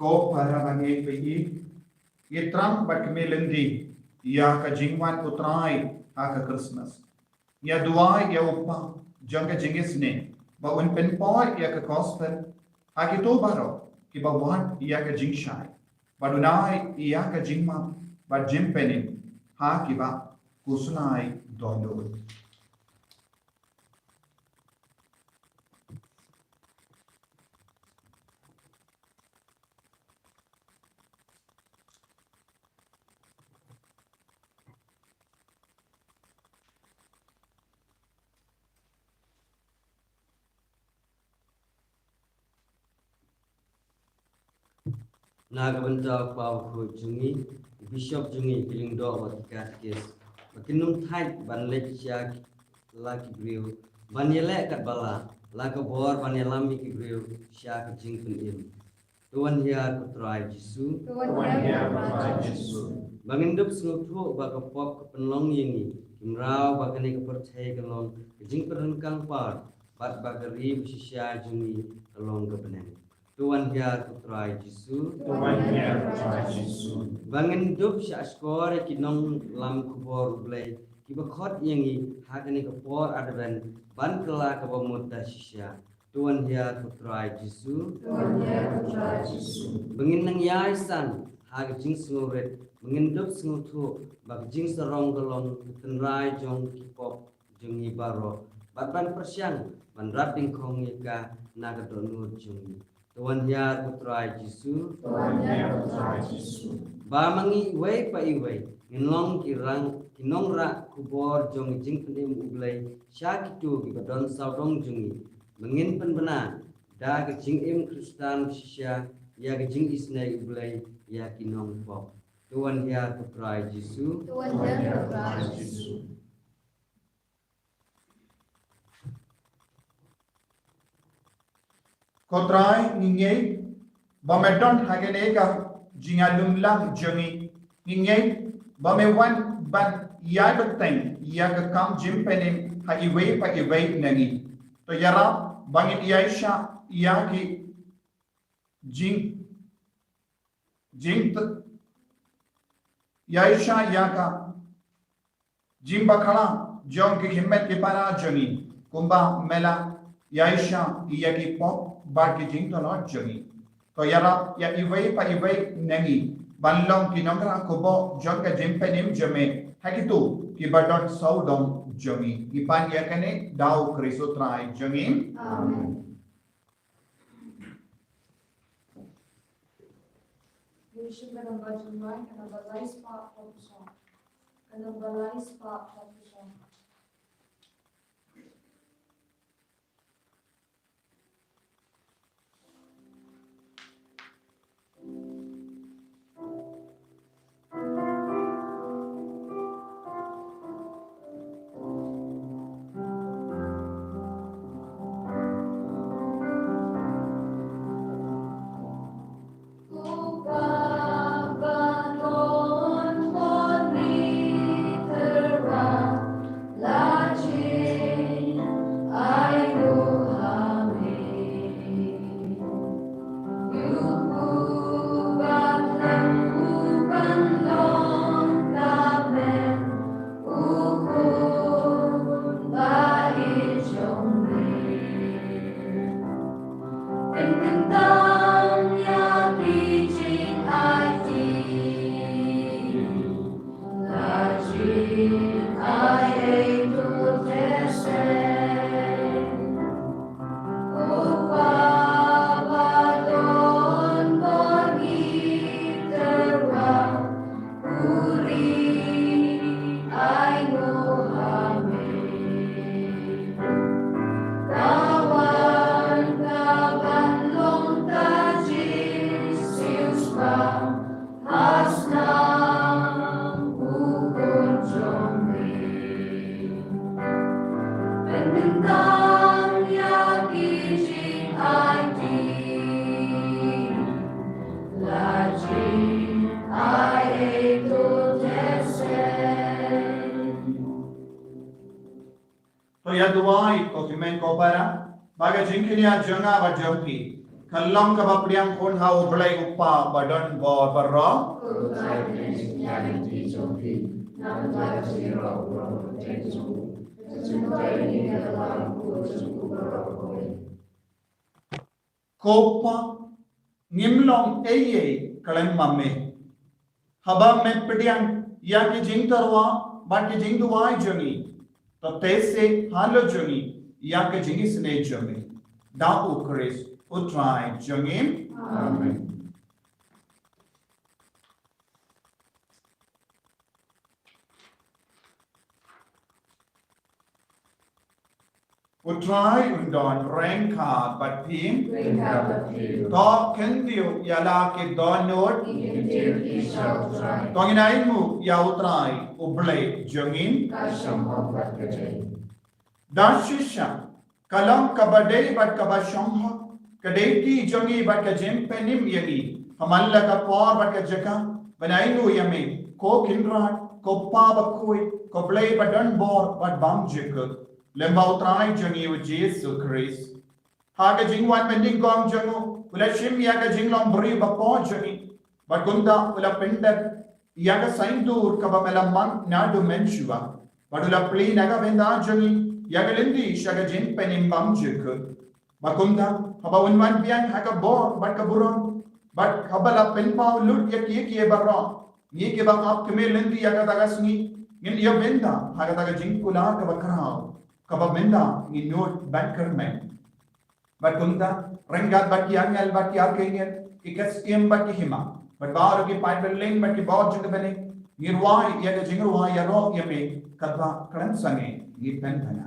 Ko para bangeit ba ïeit, ïa thrang bad kmie lynti ïa ka jingwan U Trai ha ka Christmas. Ïa duwai ïa U Kpa jong ka jingisynei ba un pynpoi ïa ka gospel ha kito baroh kiba wad ïa ka jingshai, bad un ai ïa ka jingmap bad jingpynim ha kiba khuslai dohnud. Na ka bynta u kpa u khun jong ngi, u bishop jong ngi, ki lyngdoh bad ki katikis, ba kin ym thait ban leit sha la ki briew ban ïaleh katba lah, la ka bor ban ïalam ïa ki briew sha ka jingpynim. To wan hiar ko Trai Jisu. To wan hiar ko Trai Jisu. Ba ngin dup sngewthuh ba ka pop ka pynlong ïa ngi ki mraw, ba kane ka pyrthei ka long ka jingpynryngkang par, bad ba ka ri ba shisha jong ngi ka long ka bneng. To wan hiar ko Trai Jisu. To wan hiar ko Trai Jisu. Ba ngin dup shahshkor ïa ki nonglam khubor U Blei kiba khot ïa ngi ha kane ka por Advent ban kylla kaba mut da shisha. To wan hiar ko Trai Jisu. To wan hiar ko Trai Jisu. Ba ngin nang ïai san ha ka jingsngewrit, ba ngin dup sngewthuh ba ka jingsarong ka long ka tynrai jong ki pop jong ngi baroh, bad ban pyrshang ban rat dyngkhong ïa ka na ka dohnud jong ngi. To wan hiar ko Trai Jisu. To wan hiar ko Trai Jisu. Ba ma ngi iwei pa iwei ngin long ki rang, ki nongrah khubor jong ka jingpynim U Blei sha kito kiba don sawdong jong ngi. Ba ngin pynbna da ka jingim Khristan shisha ïa ka jingisynei U Blei ïa ki nongpop. To wan hiar ko Trai Jisu. To wan hiar ko Trai Jisu. Ko Trai, ngi ngeit ba me don ha kane ka jingïalumlang jong ngi. Ngi ngeit ba me wan ban ïai bteng ïa ka kam jingpynim ha iwei pa iwei na ngi. To ïarap ba ngin ïaishah ïa ki jing, jing, ïaishah ïa ka jingbakla jong ki hynmen ki para jong ngi, kumba me la ïaishah ïa ki pop bad ki jingtlot jong ngi. To ïarap ïa iwei pa iwei na ngi ban long ki nongrah khubor jong ka jingpynim jong me ha kito kiba don sawdong jong ngi. Ngi pan ïa kane da U Khrist U Trai jong ngi. Amen. Ngi shim ka namba jingwan, ka namba lai spah hynriew. Ka namba lai spah hynriew. Hasna u khun jong me. Pynkyntang ïa ki jingaiti. La jingai ei to te se. To ïa duwai ko hynmen ko para, ba ka jingkñia jong nga bad jong phi kan long kaba pdiang khun ha U Blei U Kpa ba don bor baroh. Ko Pa, ngim long ei ei khlem ma me. Haba me pdiang ïa ki jingtyrwa bad ki jingduwai jong ngi, to teh seh halor jong ngi ïa ka jingisynei jong me. Da U Khrist U Trai jong ngi. Amen. U Trai un don ryngkat bad phi. Ryngkat bad phi. To kyntiew ïa la ki dohnud. Ki kyntiew ki sha U Trai. To ngin ainguh ïa U Trai U Blei jong ngi. Ka shong hok bad ka dei. Da shisha ka long kaba dei bad kaba shong hok, ka dei ki jong ngi bad ka jingpynim ïa ngi. Ha man la ka por bad ka jaka ban ainguh ïa me, ko Kynrad, ko Pa bakhuid, ko Blei ba don bor bad bymjukut. Lem bad U Trai jong ngi U Jisu Khrist. Ha ka jingwan mynnyngkong jong u, u la shim ïa ka jinglong briew bapoh jong ngi. Bad kumta u la pyndep ïa ka saiñdur kaba me la mang naduh mynshuwa. Bad u la plie na ka bynta jong ngi ïa ka lynti sha ka jingpynim bymjukut. Bad kumta haba un wan biang ha ka bor bad ka burom, bad haba la pynpaw lut ïa kiei kiei baroh, ngi kiba ap kmie lynti ïa kata ka sngi ngin ïa bynta ha kata ka jingkular kaba khraw, kaba mynta ngin nud ban kyrmen. Bad kumta ryngkat bad ki angel bad ki archangel, ki ksiem bad ki hima, bad baroh ki paidbah bneng bad ki bor jong ka bneng, ngi rwai ïa ka jingrwai ïaroh ïa me, katba khlem sangeh ngi pynpaw.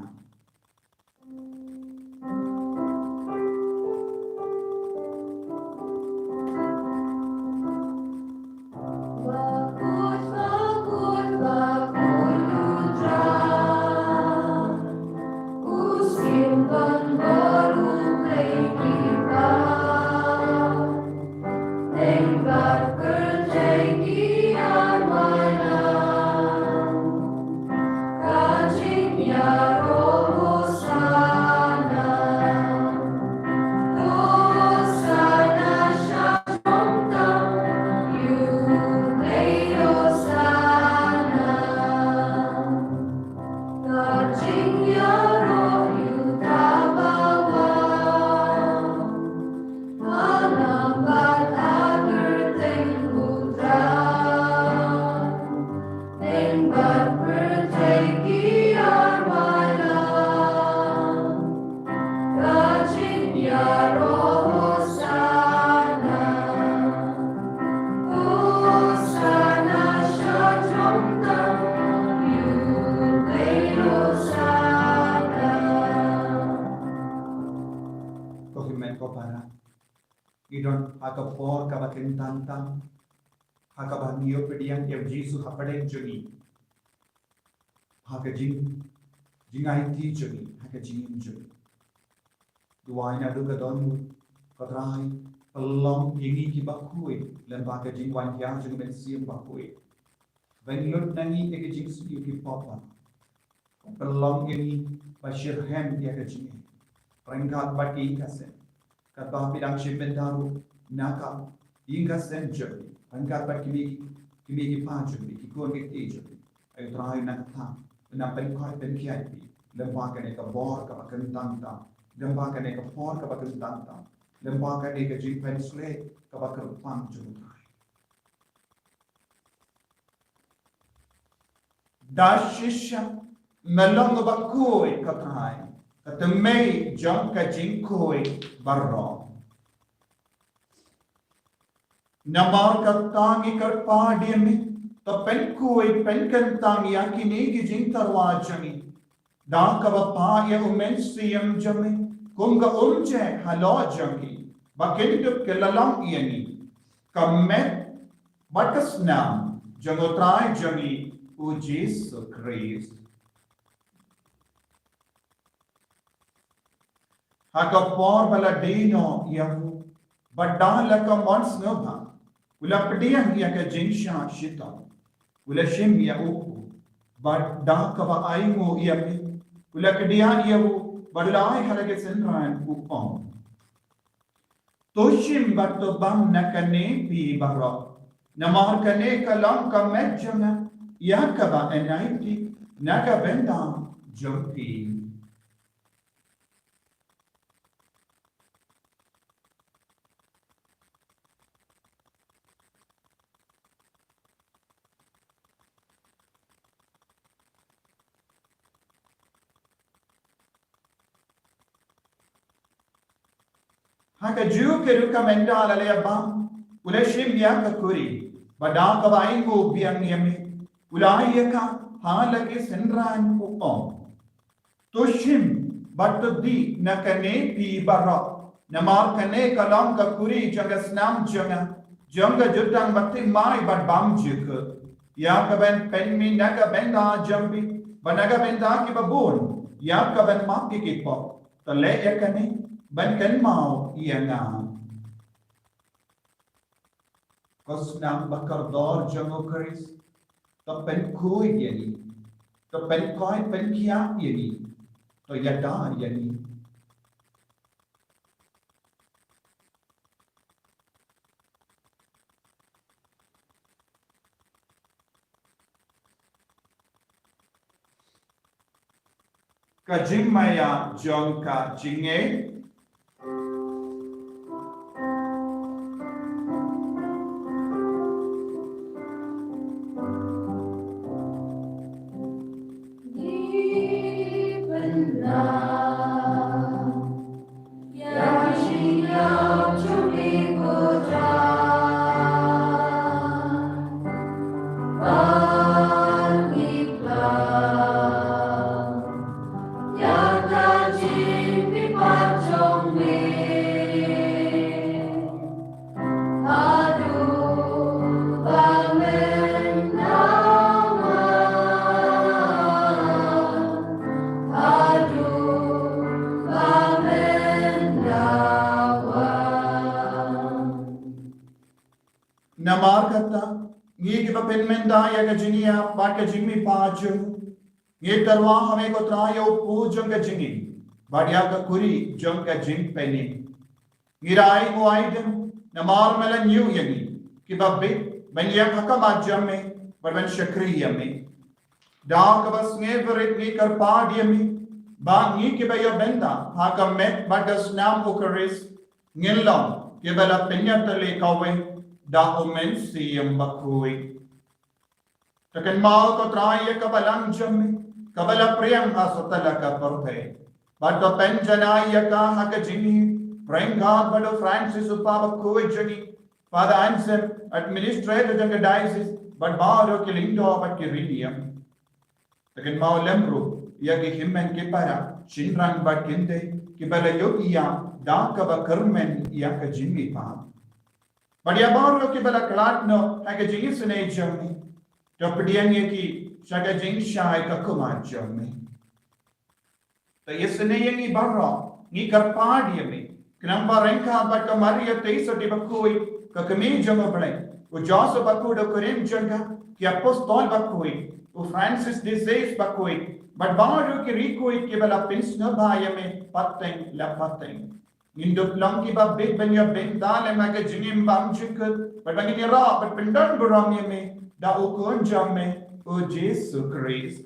Ko hynmen ko para, ngi don ha ka por kaba kyntang tam, ha kaba ngi ïoh pdiang ïa U Jisu hapdeng jong ngi, ha ka jing, jingaiti jong ngi, ha ka jingim jong ngi. Duwai naduh ka dohnud, ko Trai, pynlong ïa ngi kiba khuid lem bad ka jingwan hiar jong U Mynsiem Bakhuid. Ban lut na ngi ïa ka jingsniew ki pop. Pynlong ïa ngi ba shitrhem ïa ka jingim, ryngkat bad ki ïing ki sem, katba phi dang shim bynta ruh na ka ïing ka sem jong phi, ryngkat bad ki mei ki, ki mei ki pa jong phi, ki khun ki kti jong phi. Ai U Trai, nang kyrpad, nang pynkhuid pynkhiah ïa phi lem bad kane ka bor kaba kyntang tam, lem bad kane ka por kaba kyntang tam, lem bad kane ka jingpynshlur kaba kyrpang jong U Trai. Da shisha me long uba khuid, ko Trai, ka tymmen jong ka jingkhuid baroh. Namar kata ngi kyrpad ïa me, to pynkhuid pynkyntang ïa kine ki jingtyrwa jong ngi da kaba pah ïa U Mynsiem jong me kum ka umjing halor jong ki, ba kin dup ki la long ïa ngi. ka met bad ka snam jong U Trai jong ngi U Jisu Khrist. Ha ka por ba la die noh ïa u, bad da la ka mon sngewbha, u la pdiang ïa ka jingshah shitom, u la shim ïa u, bad da kaba ainguh ïa me, u la kdiah ïa u, bad u la ai ha la ki synran, u ong: To shim bad to bam na kane phi baroh, namar kane ka long ka met jong nga, ïa kaba yn aiti na ka bynta jong phi. Ha kajuh ka rukom ynda la leh bam, u la shim ïa ka kuri, bad da kaba ainguh biang ïa me, u la ai ïa ka ha la ki synran, u ong: To shim bad to die na kane phi baroh, namar kane ka long ka kuri jong ka snam jong nga, jong ka jutang ba thymmai bad bymjukut, ïa kaban pynmih na ka bynta jong phi bad na ka bynta kiba bun, ïa kaban map ïa ki pop. To leh ïa kane ban kynmaw ïa nga. Ko snam ba kordor jong U Khrist, to pynkhuid ïa ngi, to pynkoit pynkhiah ïa ngi, to ïada ïa ngi. Ka jingmaïa jong ka jingngeit. Namar kata, ngi kiba pynmynta ïa ka jingïap bad ka jingmihpat jong u, ngi tyrwa ha me ko Trai ïa u pud jong ka jingim bad ïa ka kuri jong ka jingpynim. Ngi da ainguh aidem namar me la ñiew ïa ngi kiba bit ban ïeng ha khmat jong me bad ban shakri ïa me. Da kaba sngewrit ngi kyrpad ïa me ba ngi kiba ïa bynta ha ka met bad ka snam U Khrist, ngin long kiba la pynïatylli kawei da U Mynsiem Bakhuid. To kynmaw ko Trai ïa ka balang jong me kaba la pdiang ha satlak ka pyrthei, bad to pynjanai ïa ka ha ka jingim ryngkat bad u Francis u Papa bakhuid jong ngi, Father Anselm, Administrator jong ka Diocese, bad baroh ki lyngdoh bad ki riewniam. To kynmaw lem ruh ïa ki hynmen ki para, shynrang bad kynthei kiba la ïohi ïa da kaba kyrmen ïa ka jingmihpat. Bad ïa baroh kiba la khlad noh ha ka jingisynei jong me, to pdiang ïa ki sha ka jingshai ka khmat jong me. To isynei ïa ngi baroh, ngi kyrpad ïa me, khnang ba ryngkat bad ka Maria Theisotti bakhuid, ka kmie jong U Blei, u Joseph bakhuid u kurim jong ka, ki apostol bakhuid, u Francis de Sales bakhuid, bad baroh ki riewkhuid kiba la pynsngewbha ïa me pateng la pateng. Ngin dup long kiba bit ban ïa bynta lem ha ka jingim bymjukut, bad ba ngin ïarap bad pyndonburom ïa me da u Khun jong me, u Jisu Khrist.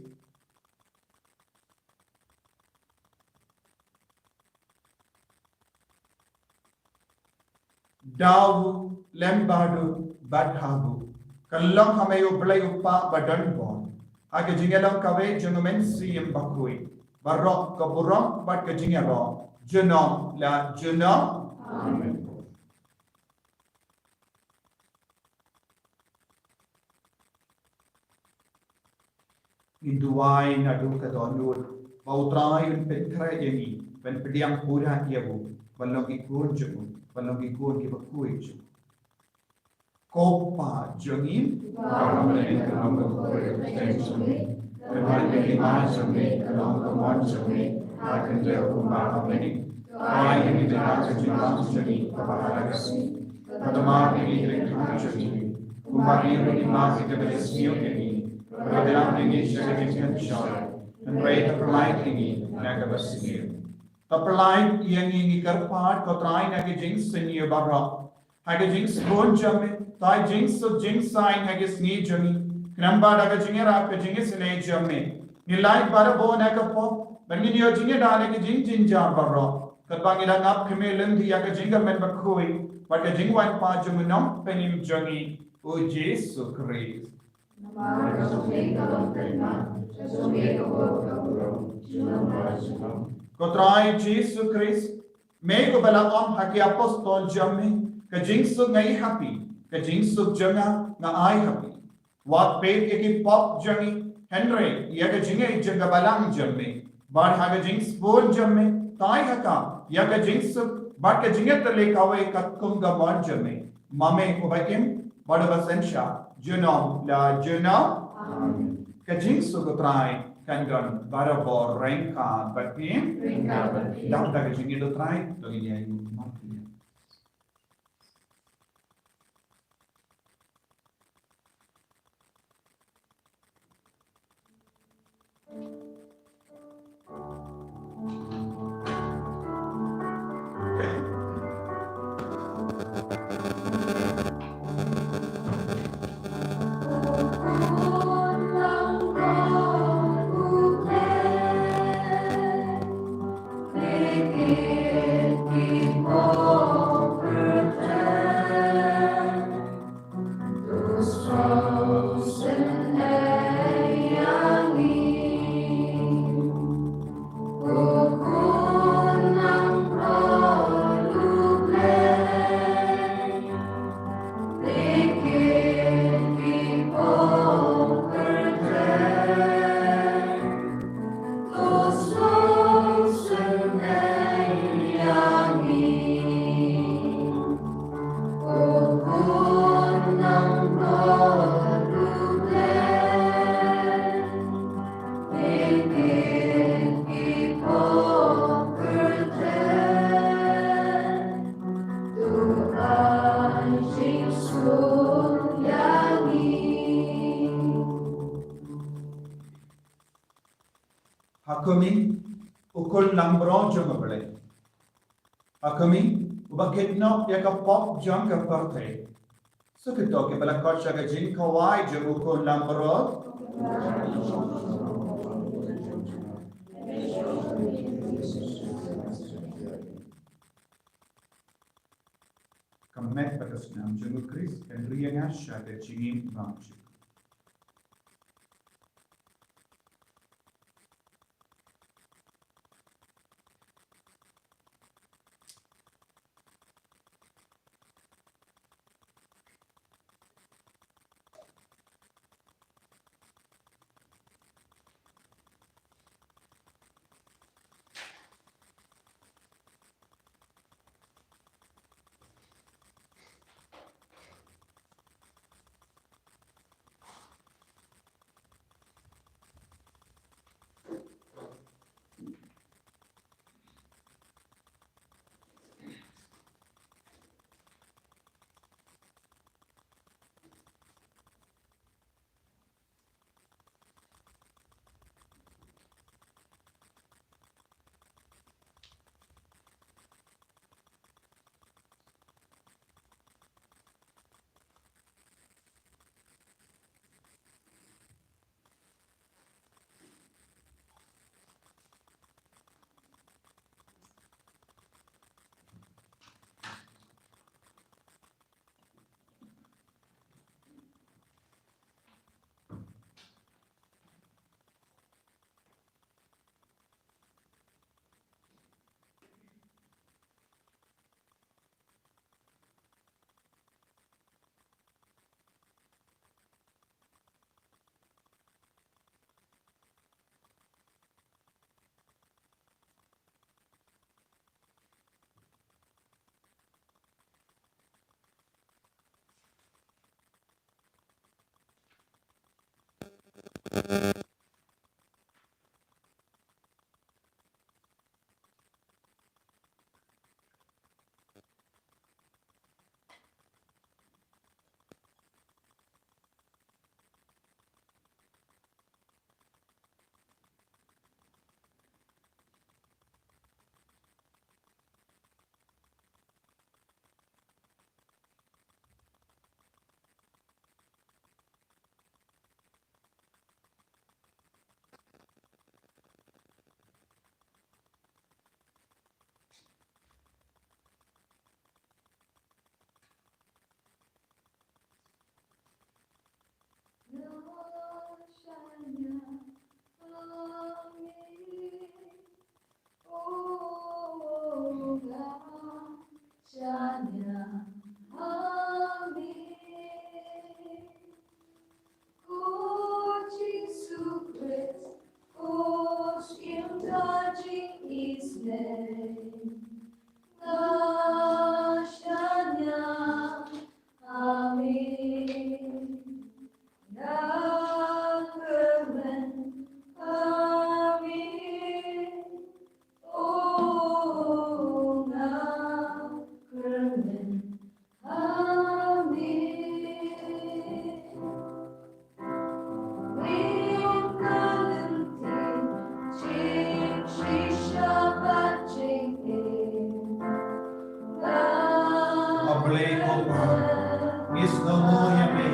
Da u, lem bad u, bad ha u, ka long ha me U Blei U Kpa badonbor, ha ka jingïalong kawei jong U Mynsiem Bakhuid, baroh ka burom bad ka jingïaroh junom la junom. Amen. Ngin duwai naduh ka dohnud ba U Trai un pynkhreh ïa ngi ban pdiang pura ïa u, ban long ki khun jong u, ban long ki khun kiba khuid jong u. Ko Pa jong ngi, ba ha bneng, ka long ka kyrteng jong me, ka long ka hima jong me, ka long ka mon jong me ha ka khyndew kumba ha bneng. Ai ïa ngi mynta ka jingbam jong ngi kaba ha ka sngi, bad map ïa ngi ki kyrteng jong ngi, kumba ngi ruh ngi map ïa kiba ïasngew ïa ngi, bad ym dei ïa ngi sha ka jingpynshoi, hynrei to pynlait ïa ngi na kaba sniew. To pynlait ïa ngi, ngi kyrpad ko Trai, na ka jingsniew baroh. Ha ka jingsbun jong me, to ai jingsuk jingsaiñ ha ka sngi jong ngi. Khnang ba da ka jingïarap ka jingïasynei jong me, ngin lait barabor na ka pop, bad ngin ïoh jingïada na ki jingjynjar baroh, katba ngi dang ap khmih lynti ïa ka jingkyrmen bakhuid bad ka jingwan pat jong u Nongpynim jong ngi, u Jisu Khrist. Namar ka jong me ka long ka hima, ka jong me ka bor ka burom, junom la junom. Ko Trai Jisu Khrist, me uba la ong ha ki apostol jong me, ka jingsuk nga ai ha phi, ka jingsuk jong nga nga ai ha phi. Wat peit ïa ki pop jong ngi, hynrei ïa ka jingngeit jong ka balang jong me. Bad ha ka jingsbun jong me, to ai ha ka, ïa ka jingsuk bad ka jingïatylli kawei katkum ka mon jong me. Ma me uba im bad uba synshar junom la junom. Amen. Ka jingsuk u Trai kan don barabor ryngkat bad phi. Ryngkat bad phi. Dap da ka jingïeit u Trai, to ngin ïa ïeng. Ha khmih, u khun langbrot jong U Blei. Ha khmih, uba kit noh ïa ka pop jong ka pyrthei. Sngewthuh kiba la khot sha ka jingkhawai jong u khun langbrot. Ka met bad ka snam jong u Khrist kan ri ïa nga sha ka jingim bymjukut. Ko Jisu Khrist, ko Syiem Tajingïaisnei, nga shaniah. Amen. Nga kyrmen. Amen. Oh, nga kyrmen. Amen. Ngin ka lynti jingshisha bad jingim. A Blei ko Pa, ngi sngewnguh ïa me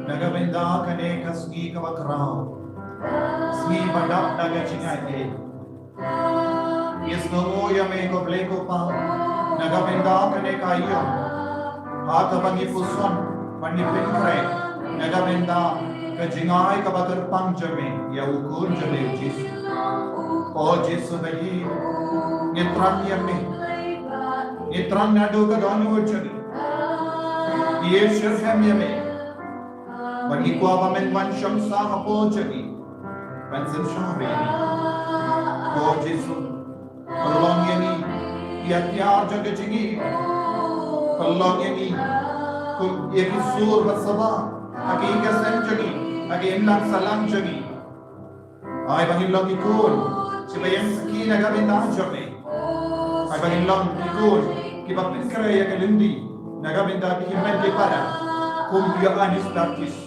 na ka bynta kane ka sngi kaba khraw, sngi ba dap da ka jingaiei. Ngi sngewnguh ïa me ko Blei ko Pa na ka bynta kane ka ïing ha kaba ngi puson bad ngi pynkhreh na ka bynta ka jingai kaba kyrpang jong me ïa u Khun jong me u Jisu. Ko Jisu ba ïeit, ngi thrang ïa me, ngi thrang naduh ka dohnud jong ngi, ngi ïasyrhem ïa me. Bad ngi kwah ba men wan shong sah hapoh jong ngi ban synshar ïa ngi. Ko Jisu, pynlong ïa ngi ki atiar jong ka jingim. Pynlong ïa ngi kum ïa ki sur ba saba ha ki ïing ki sem jong ngi, ha ki imlang sahlang jong ngi. Ai ba ngin long ki khun kiba ïeng sakhi na ka bynta jong me. Ai ba ngin long ki khun kiba pynkhreh ïa ka lynti na ka bynta ki hynmen ki para kum u Ïoannis Baptist.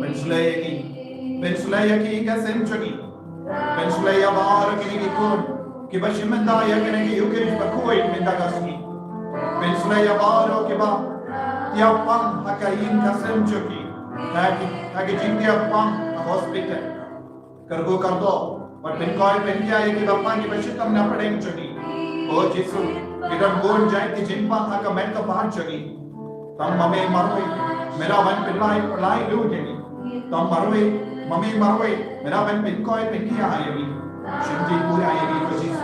Pynshlei ïa ngi, pynshlei ïa ki ïing ki sem jong ngi, pynshlei ïa baroh kine ki khun kiba shim bynta ïa kane ka Eucharist bakhuid mynta ka sngi. Pynshlei ïa baroh kiba tiap pang ha ka ïing ka sem jong ki, ha ki, ha ki jingtiap pang ha hospital. Kyrkhu kyrdoh bad pynkhuid pynkhia ïa kiba pang kiba shitom na pdeng jong ngi. O Jisu, ki don bun jait ki jingpang ha ka met ka phad jong ngi. Tang ma me marwei me lah ban pynlait pynlait lut ïa ngi. Tang marwei, ma me marwei me lah ban pynkhuid pynkhia ïa ngi. Shim jingpura ïa ngi ko Jisu.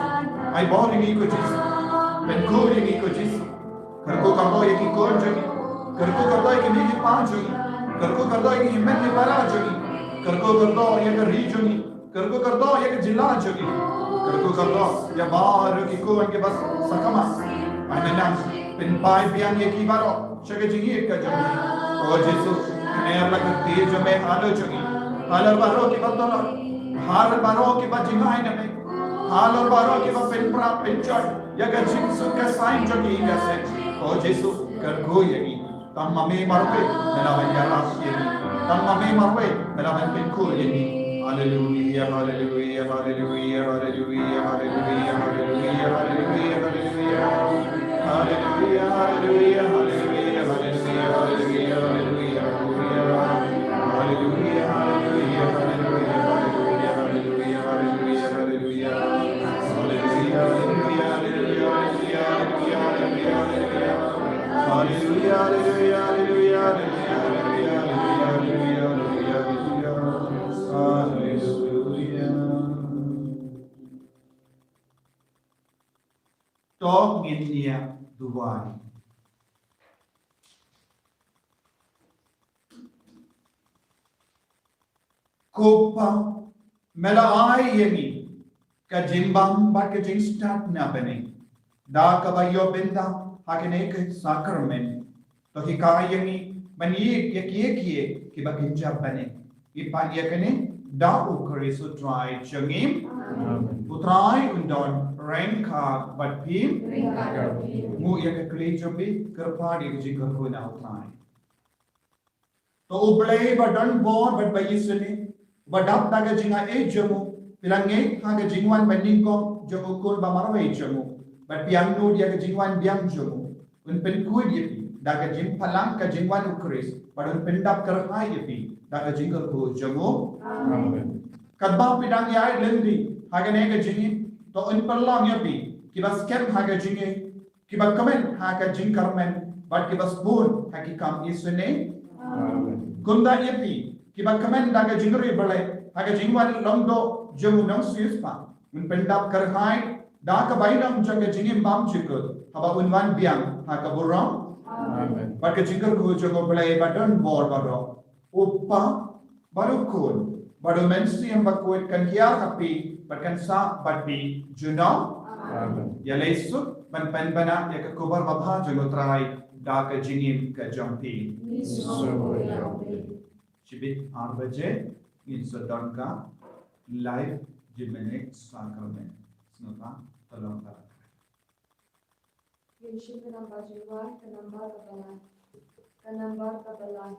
Ai bor ïa ngi ko Jisu. Pynkhuid ïa ngi ko Jisu. Kyrkhu kyrdoh ïa ki khun jong ngi. Kyrkhu kyrdoh ïa ki mei ki pa jong ngi. Kyrkhu kyrdoh ïa ki hynmen ki para jong ngi. Kyrkhu kyrdoh ïa ka ri jong ngi. Kyrkhu kyrdoh ïa ka jylla jong ngi. Kyrkhu kyrdoh ïa baroh ki khun kiba sakma. Ai men nang pynpaw biang ïa ki baroh sha ka jingïeit ka jong ngi. O Jisu, kner la ka kti jong me halor jong ngi, halor baroh kiba tlot, halor baroh kiba jngai na me, halor baroh kiba pynpra pynjot ïa ka jingsuk ka saiñ jong ki ïing ka sem. O Jisu, kyrkhu ïa ngi. Tang ma me marwei me lah ban ïarap ïa ngi. Tang ma me marwei me lah ban pynkhuid ïa ngi. Haleluia, haleluia, haleluia, haleluia, haleluia, haleluia, haleluia, haleluia. Haleluia, haleluia, haleluia, haleluia. To ngin ïa duwai. Ko Pa, me la ai ïa ngi ka jingbam bad ka jingstad na bneng da kaba ïoh bynta ha kane ka sakramen. To hikai ïa ngi ban ïeit ïa kiei kiei kiba kynja bneng. Ngi pan ïa kane da U Khrist U Trai jong ngi. U Trai un don ryngkat bad phi. Nguh ïa ka kli jong phi, kyrpad ïa ka jingkyrkhu na U Trai. To U Blei ba don bor bad ba isynei, ba dap da ka jingaiei jong u, phi la ngeit ha ka jingwan ba nyngkong jong U Khun ba marwei jong u, bad phi angnud ïa ka jingwan biang jong u. Un pynkhuid ïa phi da ka jingphalang ka jingwan U Khrist, bad un pyndap kyrhai ïa phi da ka jingkyrkhu jong u. Amen. Katba phi dang ïaid lynti ha kane ka jingim, to un pynlong ïa phi kiba skhem ha ka jingim, kiba kmen ha ka jingkyrmen, bad kiba sbun ha ki kam isynei. Amen. Kumta ïa phi kiba kmen da ka jingriewblei ha ka jingwan long doh jong U Nongsiewspah, un pyndap kyrhai da ka bainong jong ka jingim bymjukut, haba un wan biang ha ka burom. Amen. Bad ka jingkyrkhu jong U Blei ba don bor baroh, U Kpa bad U Khun bad U Mynsiem Bakhuid kan hiar ha phi bad kan sah bad phi junom. Amen. Ïalei suk ban pynbna ïa ka khubor babha jong U Trai da ka jingim ka jong phi. Shibit ar baje ngin sa don ka live Dominic Sacrament. Sngewbha to long ka. Ngin shim ka number jingwan, ka number kaba lai. Ka number kaba lai.